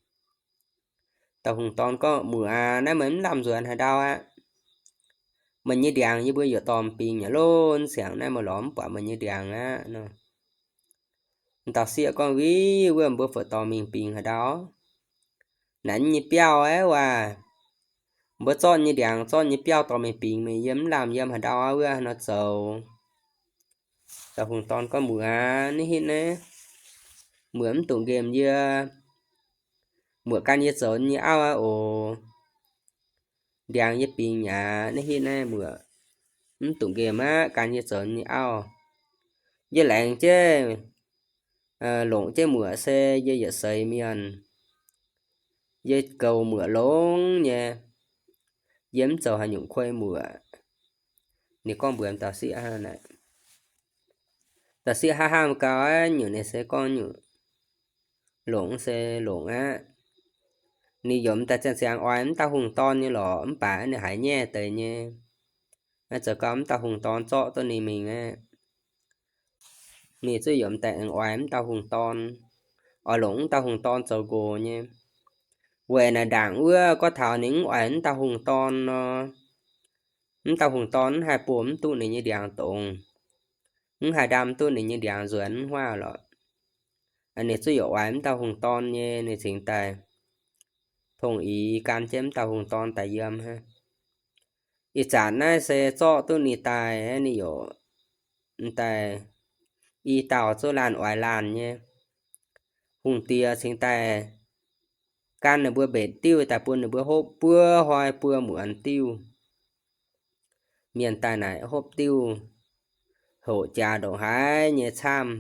Dauh hungh dorn gorngv, Muoc aac, naaiv meih mv lamh nzuonx haaix ndau aqv. Meih nyei ndiangx yie mbuo yaac dorh bingx nyei loh, siangx naaiv meih lorz mv buatc meih nyei ndiangx aqv nor. Dauh sieqv gorngv, Viv, wuov mbuo fu dorh mingh bingx haaix ndau? Naaiv nyei biauv aqv waac. Mbuo zorqv nyei ndiangx, zorqv nyei biauv dorh mingh bingx mingh, yie mv lamh yiem haaix ndau aqv, wuov nor zoux. Dauh hungh dorn gorngv, Muoc aac, naaiv hitv naaiv, muoc mv dungx nqemh yie. Muoc gan yie zoux nyei auv aqv oc. Ndiangx yie bingx mi'aqv, naaiv hitv naaiv muoc mv dungx nqemh aqv, gan yie zoux nyei auv. Yie laengz jienv, longc jienv muoc se yie yietc seix mienh. Yie goux muoc longx nyei. Yie mv zoux haaix nyungc kuei muoc. Ninh gorngv mbuox dauh sieqv hnangv naaic. Dauh sieqv hnamv hnamv gau, nyungc ninh se gorngv nyungc, longc se longc aqv. Ninh yaac m'daaih ziangh ziangx oix mv dauh hungh dorn nyei lorqc, mv baac ninh haiz nyaiv deix nyei. Zoux gau mv dauh hungh dorn zorqv duqv ninh mingh aqv. Ninh zuqc yaac m'daaih aengx oix mv dauh hungh dorn, oix longc mv dauh hungh dorn zoux nqox nyei. Weic naaic ndaangc wuov gorngv taux ninh mv oix mv dauh hungh dorn nor, mv dauh hungh dorn mv haih buo mv duqv ninh nyei ndiangx dongz, mv haih ndaam duqv ninh nyei ndiangx nzuonx mv huaav lorqc. Ninh zuqc yaac oix mv dauh hungh dorn nyei, ninh cingx daaih tongx ix gan jienv mv dauh hungh dorn daaih yiem hnangv. Ih zanc naaiv se zorqv duqv ninh daaih, ninh yaac m'daaih i dauh zuqc laanh oix laanh nyei. Hungh diex cingx daaih gan ninh mbuo mbenc diuv daaih bun ninh mbuo hopv buo hnoi buo muonz diuv. Mienh daaih naaic hopv diuv hoqc jaax ndongc haaix nyei camv.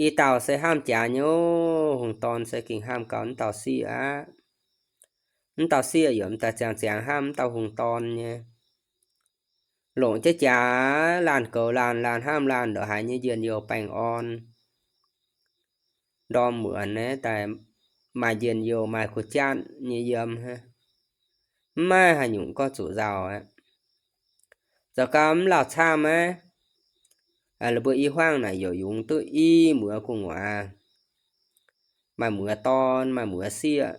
I dauh se hnamv jaax nyei, hungh dorn se gengh hnamv gau mv dauh sieqv aqv. Mv dauh sieqv yaac m'daaih ziangh ziangx hnamv mv dauh hungh dorn nyei. Longc jienv jaax laanh goux laanh, laanh hnamv laanh ndongc haaix nyei njien-youh baengh orn. Ndorm muonz naaiv daaih maaih njien-youh, maaih kuh jatv nyei yiem hnangv. Mv maaih haaix nyungc gorngv zuqc nzauh aqv. Zoux gau mv lauh camv aqv. La'buo i hmuangv naaic yaac yungz duqv i muoz gu'nguaaz. Maaih muoz dorn, maaih muoz sieqv.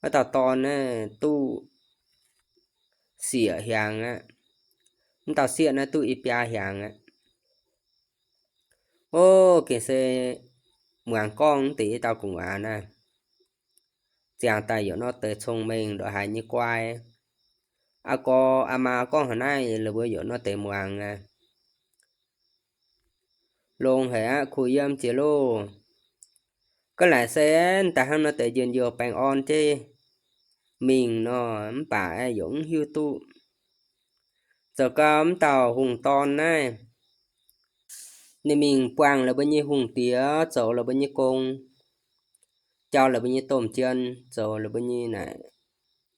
Wuov dauh dorn naaiv duqv siec hiaangx aqv. Mv dauh sieqv naaiv duqv i biaa hiaangx aqv. O, gengh se muangx gorngv mv deix i dauh gu'nguaaz naaiv, ziangh daaih yaac nor deix cong-mengh ndongc haaix nyei guai. Aa gorx aa maa gorngv haaix naaiv la'buo yaac nor deix muangx aqv. Longx haic aqv, kuh yiem jiex loh. Gorngv laaic se daaih hnangv nor deix njien-youh baengh orn jienv mingh nor, mv baac yaac mv hiuv duqv Zoux gau mv dauh hungh dorn naaiv, ninh mingh buangh la'buo nyei hungh diex, zoux la'buo nyei gong, jauv la'buo nyei domh jien, zoux la'buo nyei naaic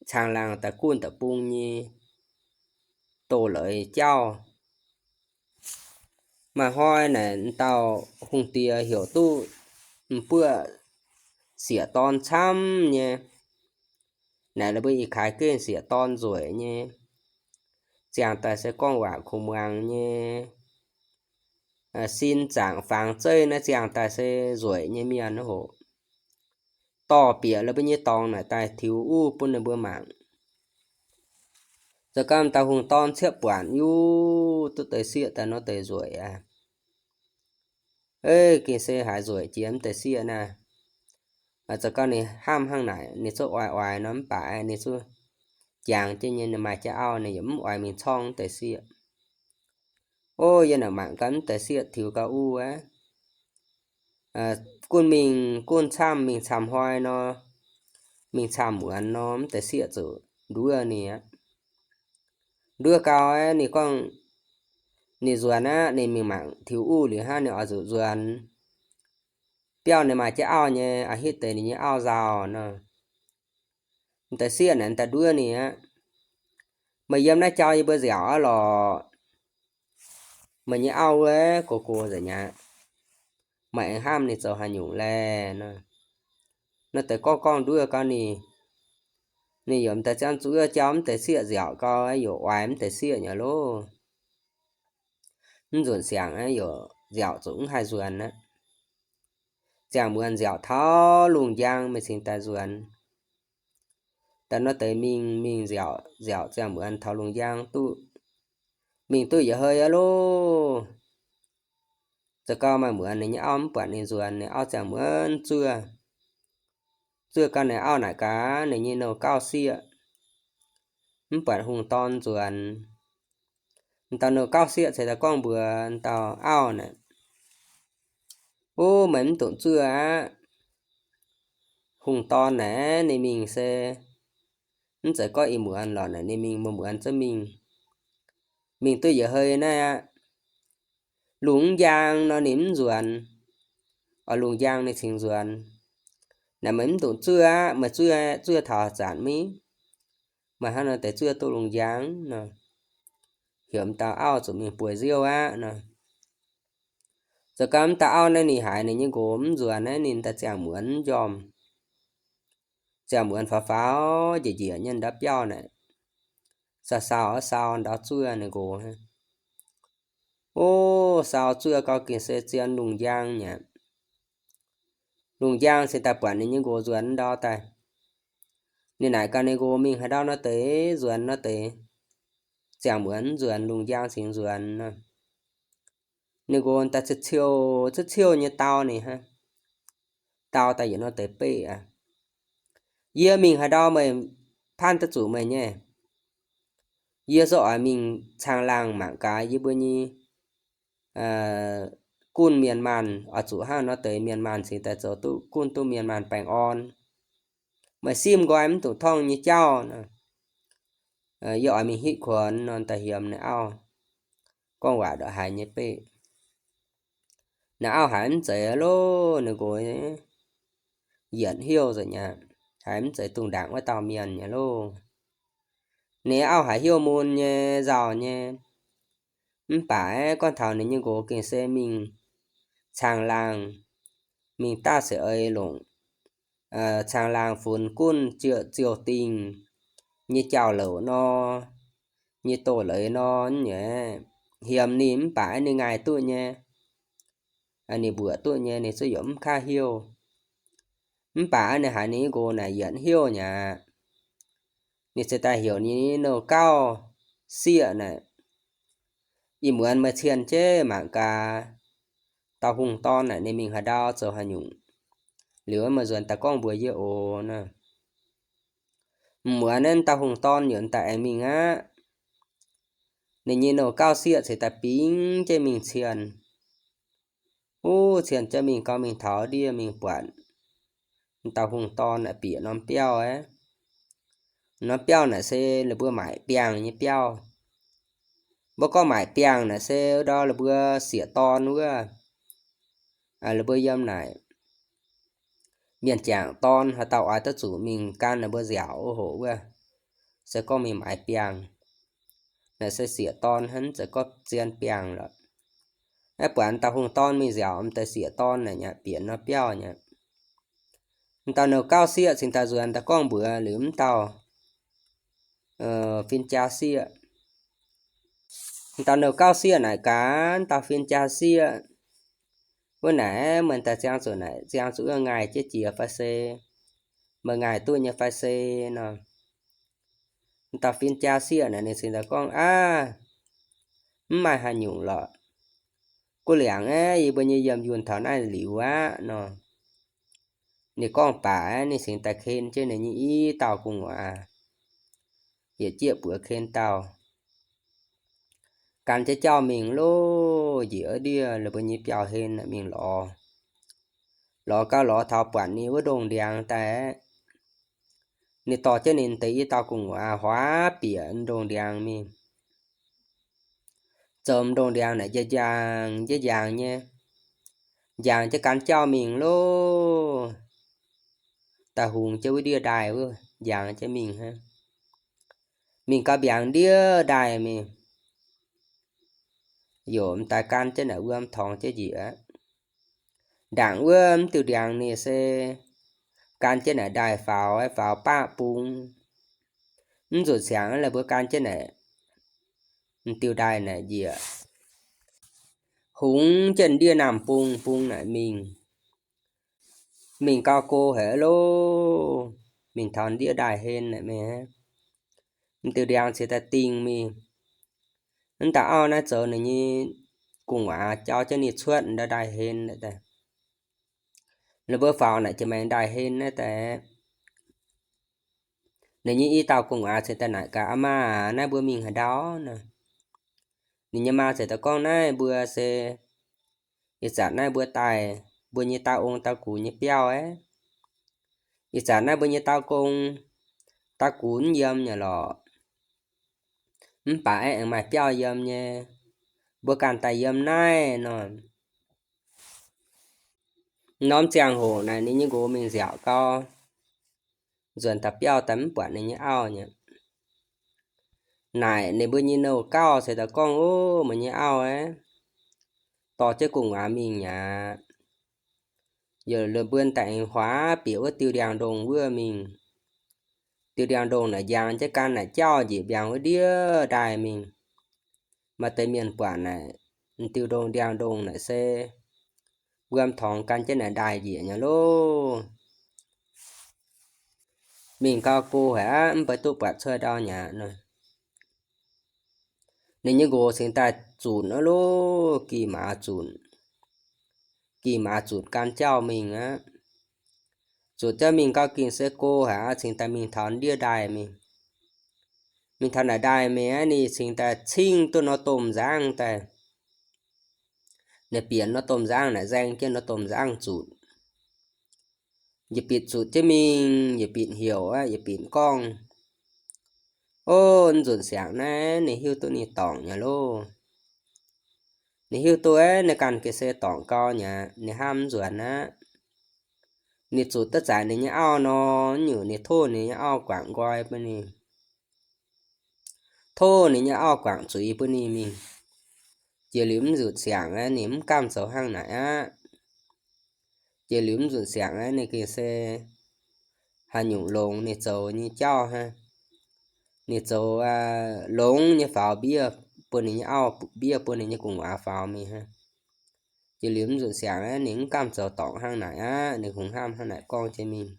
caangh laangh da'gunh da'bung nyei doz-leiz jauv. Maaih hnoi naaic, dauh hungh diex heuc duqv m'buoqv sieqv dorn camv nyei. Naaic la'buo ih kaaix gengh sieqv dorn nzueic nyei, ziangh daaih se gorngv waac kuv muangx nyei, sin zaangc fangx zeiv naaiv ziangh daaih se nzueic nyei mienh hoc. Dorh bieqc la'buo nyei dorngx naaic daaih tiux uv bun ninh mbuo mangc. Zoux gau dauh hungh dorn ciepv buatc, yuv, duqv deix sieqv daaih nor deix nzueic aqv. Ei, gengh se haiz nzueic jiex mv deix sieqv naaiv. Zoux gau ninh hnamv hnangv naaic, ninh zuqc oix oix nor mv baac ninh zuqc jangx jienv nyei, ninh maaih jienv auv, ninh yaac mv oix mingh corngv mv deix sieqv. Ov, yie naaic mangc gaax mv deix sieqv tiux gau uv aqv. Gunv mingh gunv camv, mingh camv hnoi nor, mingh camv muonz nor, mv deix sieqv zuqc nduov ninh aqv. Nduov gau aeqv, ninh gorngv ninh nzuonx aqv, ninh mingh mangc tiux uv liuz hnangv, ninh oix zuqc nzuonx. Biauv ninh maaih jienv auv nyei, a'hitv deix ninh nyei auv nzauh nor. Mv deix sieqv naaic daaih nduov ninh aqv. Meih yiem naaiv jauv yie mbuo nziaauc aqv lorqc. Meih nyei auv wuov gox gox nzengc aqv. Meih aengx hnamv ninh zoux haaix nyungc laeh nor. Nor deix gorngv gorngv nduov gau ninh, ninh yaac mv deix ziangh zuqc wuov jauv mv deix sieqv nziaauc gau, yaac oix mv deix sieqv nyei loh. Mv nzunc siangx aqv, yaac nziaauc zuqc mv haih nzuonx aqv. Ziangh muonz nziaauc taux lungh njang meih cingx daaih nzuonx. Daaih nor deix mingh, mingh nziaauc, nziaauc ziangh muonz taux lungh njang duqv, mingh duqv yietc hei aqv loh. Zoux gau maaih muonz ninh nyei auv mv buatc ninh nzuonx, ninh auv ziangh muonz zuov. Zuov gau ninh auv naaic gaax ninh nyei nouh gauv sieqv, mv buatc hungh dorn nzuonx. Dauh nouh gauv sieqv ceix daaih gorngv mbuox dauh auv naaic, Ov, meih mv dungx zuov aqv. Hungh dorn naaic ninh mingh se mv zeiz gorngv ih muonz lorqc naaic, ninh mingh muonz muonz zungv mingh. Mingh duqv yietc hei naaiv aqv. Lungh mv njang nor ninh mv nzuonx, oix lungh njang ninh cingx nzuonx. Naaic meih mv dungx zuov aqv. Meih zuov, zuov taux zanc mingh, meih hnangv nor deix zuov duqv lungh njang nor, heuc m'dauh auv zuqc mingh bueix nziouv aqv nor. Zoux gau m'dauh auv naaiv ninh haiz ninh nyei nqox mv nzuonx naaiv, ninh daaih ziangh muonz mv njormh. Ziangh muonz faaux faaux njiec njiec nyei ndau biauv naaic, sau sau sau ndau zuov ninh nqox. Ov, sau zuov gau gengh se zien lungh njang nyei. Lungh njang cingx daaih buatc ninh nyei nqox nzuonx ndau daaih. Ninh naaic gaax ninh nqox mingh haaix ndau nor deix nzuonx nor deix, ziangh muonz nzuonx, lungh njang cingx nzuonx nor. Ninh nqox daaih ciouv ciouv, ciouv ciouv nyei dau ninh hnangv. Dau daaih yietc nor deix beqv aqv. Yie mingh haaix ndau meih paanv duqv zuqc meih nyei? Yie zungv oix mingh caangh laangh mangc gaax yie mbuo nyei gunv mienh maanh, oix zuqc hnangv nor deix mienh maanh cingx daaih zoux duqv gunv duqv mienh maanh baengh orn. Meih simv nqoi mv dungx torngv nyei jauv nor. Yie oix mingh hitv kuonx nor daaih hiemx ninh auv gorngv waac ndortv haaix nyei beqv. Ninh auv haiz mv zeiz loh, ninh nqox yietc hnyouv nzengc aqv, haiz mv zeiz dungh ndaangc wuov dauh mienh nyei loh. Ninh auv haiz hnyouv mun nyei, nzauh nyei. Mv baac aeqv, gorngv taux ninh nyei nqox gengh se mingh caangh laangh, mingh daav seix eix longc caangh laangh funx gunv ziouc ziouc dingh nyei jauv-louc nor, nyei doz-leiz nor, nyei hiemx ninh mv baac aeqv ninh ngaih duqv nyei, ninh mbuoqc duqv nyei, ninh zungv yaac mv kaav hnyouv. Mv baac aeqv ninh haiz ninh nyei nqox naaic yietc hnyouv nyei aqv. Ninh ziouc daaih heuc ninh nyei nouh gauv sieqv naaic, Ih muonz meih cien jienv mangc gaax dauh hungh dorn naaic ninh mingh haaix ndau zoux haaix nyungc, liuz meih nzuonx daaih gorngv mbuox yie oc nor. M'muonz naaiv dauh hungh dorn yaac daaih aengx mingh aqv. Ninh nyei nouh gauv sieqv ceix daaih bingx jienv mingh cien. Ov, cien jienv mingh gau, mingh taux ndiev mingh buatc dauh hungh dorn naaic bieqc norm biauv aqv. Norm biauv naaic se ninh mbuo maaic biangh nyei biauv. Mbuo gorngv maaic biangh naaic se ndau la'buo sieqv dorn wuov, la'buo yiem naaic mienh jangc dorn haaix dauh oix duqv zuqc mingh gan ninh mbuo nziaauc wuov hoc wuov, se gorngv mingh maaic biangh. Naaic se sieqv dorn hnangv, mv zeiz gorngv zien biangh lorqc. Aeqv, buatc dauh hungh dorn mingh nziaauc m'daaih sieqv dorn naaic nyei, bieqc nor biauv nyei. M'dauh nouh gauv sieqv cingx daaih nzuonx daaih gorngv mbuox liuz m'dauh fin-jaa sieqv. M'dauh nouh gauv sieqv naaic gaax dauh fin-jaa sieqv, wuov naaic meih daaih ziangh zuqc naaic, ziangh zuqc wuov ngaih jienv jiex fai se, meih ngaih duqv nyei fai se nor. M'dauh fin-jaa sieqv naaic ninh cingx daaih gorngv, Aav, mv maaih haaix nyungc lorqc. Guv liangc aeqv, yie mbuo nyei yiem yunh taux naaiv liuz aqv nor. Ninh gorngv baac aeqv, ninh cingx daaih ken jienv ninh nyei i dauh gu'nguaaz, yietc jieqv buoz ken dauh, gan jienv jauv mingh loh, njiec wuov ndiev la'buo nyei biauv-hlen mingh lorz. Lorz gauh lorz taux buatc ninh wuov ndongh ndiangx daaih aeqv, ninh dorh jienv ninh deix i dauh gu'nguaaz huaav bieqc ndongh ndiangx mingh. Zoux ndongh ndiangx naaic njang, njang, njang nyei, njang jienv gan jauv mingh loh. Daaih hungx jienv wuov ndiev ndaaih wuov, njang jienv mingh hnangv. Mingh gauh mbiaangx ndiev ndaaih mingh, yaac m'daaih gan jienv naaic wuom torngx jienv njiec aqv. Ndaangc wuov mv diuh ndiangx ninh se gan jienv naaic ndaaih faaux, faaux baqv bung. Mv nzunc siangx la'buo gan jienv naaic m'diuh ndaaih naaic njiec, hungx jienv ndiev naamh bung, bung naaic mingh. Mingh gauh go haic loh, mingh taux ndiev ndaaih hlen naaic mingh, m'diuh ndiangx cingx daaih dingh mingh. Mv dauh auv naaiv zoux ninh nyei gu'nguaaz jauv jienv ninh cuotv ndaaih hlen daaih. Ninh mbuo faaux naaic jiex maengx ndaaih hlen naaiv daaih, ninh nyei i dauh gu'nguaaz cingx daaih naaic gaax, Aa maa, naaiv mbuo mingh haaix ndau nor? Ninh nyei maa cingx daaih gorngv, Naaiv mbuo se ih zanc naaiv mbuo daaih mbuo nyei dauh ong dauh gux nyei biauv aqv. Ih zanc naaiv mbuo nyei dauh gong dauh gux mv yiem nyei lorqc. Mv baac aeqv, aengx maaih biauv yiem nyei, mbuo ganh daaih yiem naaiv nor. Norm ziangh hoc naaic ninh nyei nqox mingh nziaauc gau, nzuonx taux biauv daaih mv buatc ninh nyei auv nyei. Naaic ninh mbuo nyei nouh gauh cingx daaih gorngv, Ov, meih nyei auv aeqv, dorh jienv gu'nguaaz mingh aqv. Yaac la'buo daaih aengx huaav bieqc wuov diuh ndiangx-ndongh wuov mingh. Diuh ndiangx-ndongh naaic njang jienv gan naaic jauv njiec mbiaangx wuov ndiev ndaaih mingh. Maaih deix mienh buatc naaic, m'diuh ndongh ndiangx-ndongh naaic se wuom torngx gan jienv naaic ndaaih njiec nyei loh. Mingh gauh go haic aqv, mv baac duqv buatc cuotv ndau nyei aqv nor. Ninh nyei nqox cingx daaih zunc aqv loh, gih maaz zunc. Gih maaz zunc gan jauv mingh aqv. Zunc jauv mingh gauh gingh se go haic aqv, cingx daaih mingh taux ndiev ndaaih mingh. Mingh taux naaic ndaaih mingh aqv, ninh cingx daaih cingv duqv nor domh nzangv daaih. Ninh bieqc nor domh nzangv naaic nzaeng jienv nor domh nzangv zutc. Yietc bitc zutc jienv mingh, yietc bitc heuc aqv, yietc bitc gorngv. Ov, mv nzunc siangx naaiv ninh hiuv duqv ninh dorngc nyei loh. Ninh hiuv duqv aeqv, ninh ganh ga'sie dorngc gau nyei aqv, ninh hnamv mv nzuonx aqv. Ninh zutc duqv zaaix ninh nyei auv nor, nyungc ninh tov ninh nyei auv guangc nqoi bun ninh. Tov ninh nyei auv guangc zuiz bun ninh mingh. Jiex liuz mv nzunc siangx aeqv, ninh mv gamh zoux hnangv naaic aqv. Jiex liuz mv nzunc siangx aeqv, ninh gengh se haaix nyungc longx ninh zoux nyei jauv hnangv. Ninh zoux longx nyei faaux mbiev bun ninh nyei auv, mbiev bun ninh nyei gu'nguaaz faaux mingh hnangv. Jiex liuz mv nzunc siangx aeqv, ninh mv gamh zoux dorngc hnangv naaic aqv. Ninh kungx hnamv hnangv naaic gorngv jienv mingh.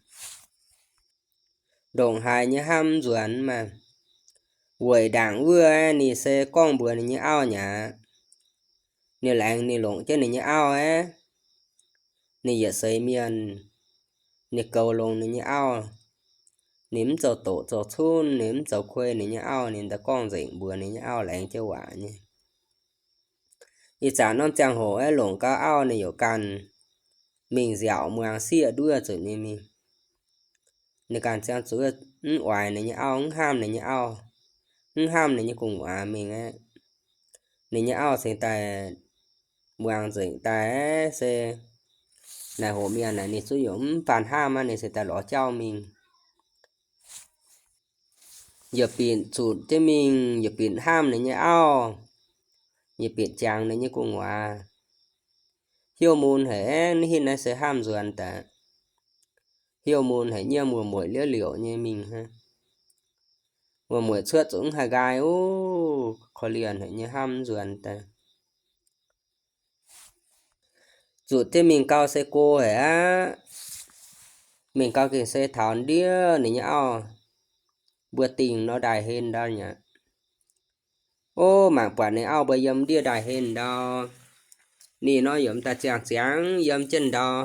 Ndongc haaix nyei hnamv mv nzuonx maah. Weic ndaangc wuov ninh se gorngv mbuox ninh nyei auv nyei aqv. Ninh laengz ninh longc jienv ninh nyei auv aeqv, ninh yietc seix mienh, ninh goux longx ninh nyei auv. Ninh mv zoux doqc zoux cunv, ninh mv zoux kuei ninh nyei auv, ninh daaih gorngv nzengc mbuox ninh nyei auv laengz jienv waac nyei. Ih zanc norm ziangh hoc aeqv, longc gau auv ninh yaac ganh mingh nziaauc muangx sieqv nduov zuqc ninh mingh. Ninh ganh ziangh zuqc mv oix ninh nyei auv, mv hnamv ninh nyei auv, mv hnamv ninh nyei gu'nguaaz mingh aeqv, ninh nyei auv cingx daaih muangx nzengc daaih se naaic hoqc mienh naaic ninh zungv yaac mv baan hnamv aqv, ninh cingx daaih lorz jauv mingh. Yietc binc zuqc jienv mingh, yietc binc hnamv ninh nyei auv, yietc binc jangx ninh nyei gu'nguaaz. Heuc mun haic aeqv, hitv naaiv se hnamv nzuonx daaih. Heuc mun haic, nyiemv wuom-mueic liouv liouc nyei mingh hnangv. Wuom-mueic cuotv zuqc mv haih nqaai, korv-lienh haic nyei hnamv nzuonx daaih. Zuqc jienv mingh gau se go haic aqv. Mingh gau gengh se taux ndiev ninh nyei auv mbuo dingh nor ndaaih hlen ndau nyei. Ov, mangc buatc ninh auv mbuo yiem ndiev ndaaih hlen ndau. Ninh nor yaac m'daaih ziangh ziangx yiem jienv ndau.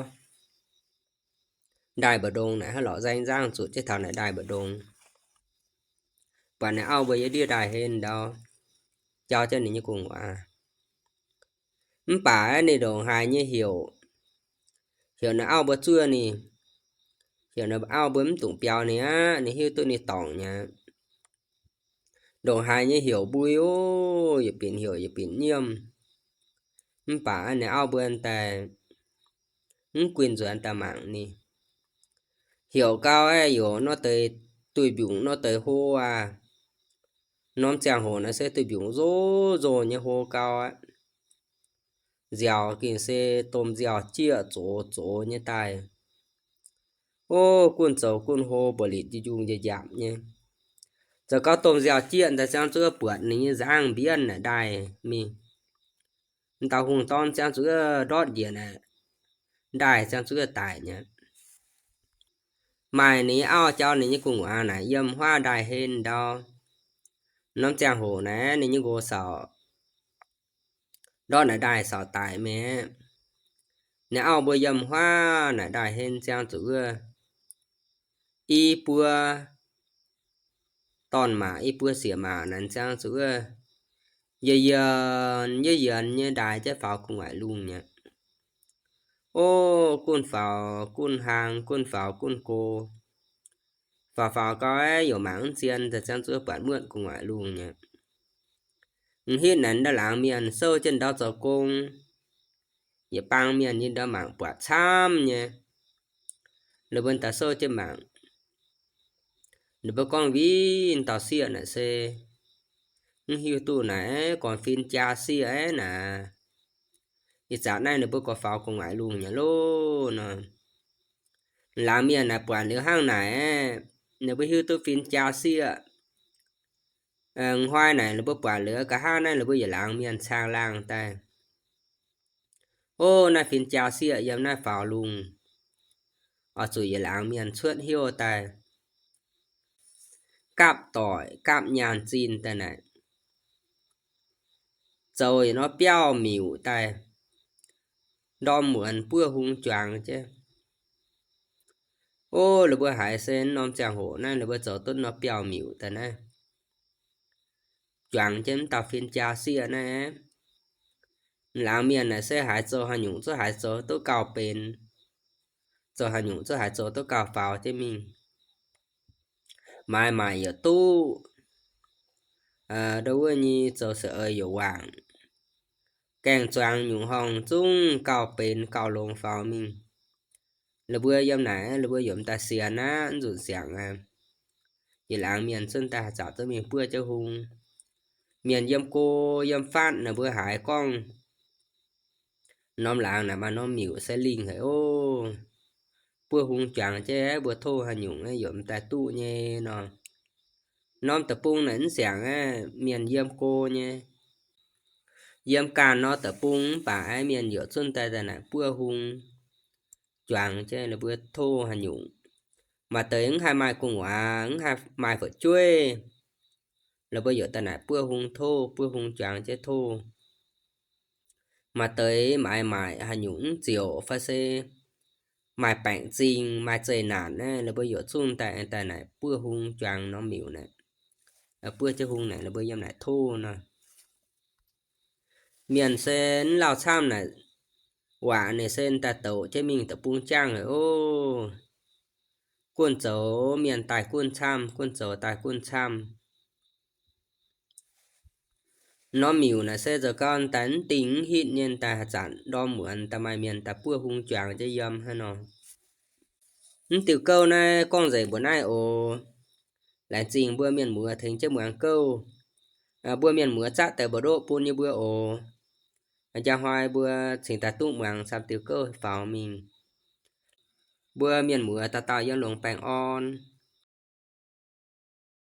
Ndaaih mbu'ndongx naaic hnangv lorqc, nzaeng nzangv zuqc jienv taux naaic ndaaih mbu'ndongx. Buatc ninh auv mbuo yiem ndiev ndaaih hlen ndau, jauv jienv ninh nyei gu'nguaaz. Mv baac ninh ndongc haaix nyei heuc, heuc ninh auv mbuo zuov ninh, heuc ninh auv mbuo mv dungx biaux ninh aqv, ninh hiuv duqv ninh dorngc nyei. Ndongc haaix nyei heuc mbui ov, yietc binc heuc yietc binc nyiemv. Mv baac ninh auv mbuo daaih mv guinh nzuonx daaih mangc ninh. Heuc gau aeqv, yaac nor deix duih mbiungc nor deix hlo aqv. Norm ziangh hoc naaiv se duih mbiungc nzov nzov nyei hlo gau aqv. Nziaauc gengh se domh nziaauc jieqv zox zox nyei daaih. Ov, gunv zoux gunv hlo, mbuoqc litc njung njaapc nyei. Zoux gau domh nziaauc jieqv daaih ziangh zuqc buatc ninh nyei nzangv mbienv naaic ndaaih mingh. M'dauh hungh dorn ziangh zuqc ndortv njiec naaic ndaaih ziangh zuqc daic nyei. Maaih ninh nyei auv jauv ninh nyei gu'nguaaz naaic yiem huaav ndaaih hlen ndau. Norm ziangh hoc naaiv ninh nyei nqox saauc ndortv naaic ndaaih saauc daic mi'aqv. Ninh auv mbuo yiem huaav naaic ndaaih hlen ziangh zuqc wuov i buo dorn-maac i buo sieqv-maac naaic ziangh zuqc wuov yienx yienx yienx yienx nyei ndaaih jienv faaux gu'nguaaic lungh nyei. Ov, gunv faaux gunv hlang, gunv faaux gunv go. Faaux faaux gau aeqv, yaac mangc mv zien, ziangh zuqc buatc muotv gu'nguaaic lungh nyei. M'hitv naaic ndau laangz mienh souv jienv ndau zoux gong, yietc bang mienh yiem ndau mangc buatc camv nyei. Ninh mbuo daaih souv jienv mangc, ninh mbuo gorngv, Winh, dauh sieqv naaic se mv hiuv duqv naaic, gorn fin-jaa sieqv aeqv naaic. Ih zanc naaiv ninh mbuo gorx faaux gu'nguaaic lungh nyei loh nor. Laangz mienh naaic buatc liuz hnangv naaic, ninh mbuo hiuv duqv fin-jaa sieqv. Hnoi naaic ninh mbuo buatc liuz, nqa'haav naaiv ninh mbuo yietc laangz mienh caangh laangh daaih, Ov, naaiv fin-jaa sieqv yiem naaiv faaux lungh. Oix zuqc yietc laangz mienh cuotv hnyouv daaih gapv doic gapv nyaanh zinh daaih naaic, zoux yietc norm biauv-miuc daaih, ndorm muonz buov hung juangx jienv. Ov, ninh mbuo haiz se norm ziangh hoc naaiv ninh mbuo zoux duqv norm biauv-miuc daaih naaiv, juangx jienv m'dauh fin-jaa sieqv naaiv. Laangz mienh naaic se haiz zoux haaix nyungc zungv haiz zoux duqv gauh benx, zoux haaix nyungc zungv haiz zoux duqv gauh faaux jienv mingh. Maaiz maaic yaac duqv, ndo wuov nyei zoux se eix yaac wangc, gaengh zuangx nyungc horngh zungv gauh benx gauh longx faaux mingh. Ninh mbuo yiem naaic ninh mbuo yaac m'daaih sienx aqv, mv nzunc siangx aqv. Yietc laangz mienh zungv daaih haaix zanc zungv mingh buov jienv hung. Mienh yiem go yiem fatv ninh mbuo haiz gorngv norm laangz naaic maaih norm miuc se lingh haic ov. Buov hung juangx jienv mbuo tov haaix nyungc yaac m'daaih duqv nyei nor. Norm deic-bung naaic mv siangx aqv, mienh yiem go nyei, yiem ganh norm deic-bung mv baac mienh yaac zungv daaih daaih naaic buov hung juangx jienv ninh mbuo tov haaix nyungc. Maaih deix mv haih maaih gu'nguaaz, mv haih maaih fu'jueiv, ninh mbuo yaac daaih naaic buov hung tov, buov hung juangx jienv tov. Maaih deix maaiz maaic haaix nyungc mv ziouc fai se maaih baengc zingh maaih zeqc naanc naaiv, ninh mbuo yaac zungv daaih daaih naaic buov hung juangx norm miuc naaic, buov jienv hung naaic ninh mbuo yiem naaic tov nor. Mienh se mv lauh camv naaic, waac ninh se daaih douc jienv mingh deic-bung jangv haic ov. Gunv zoux mienh daaih gunv camv, gunv zoux daaih gunv camv. Norm miuc naaic se zoux gau daaih mv dingh mv hitv nyei, daaih haaix zanc ndorm muonz daaih maaih mienh daaih buov hung juangc jienv yiem hnangv nor. Mv diuh gouv naaiv gorngv nzengc mbuox naaiv oc. Laengz zingh mbuo mienh muoz tengx jienv muangx gouv. Mbuo mienh muoz zatv deix mbu'ndoqv bun yie mbuo oc. Njang hnoi mbuo cingx daaih duqv muangx camv diuh gouv faaux mingh. Mbuo mienh muoz dauh dauh yiem longx baengh orn.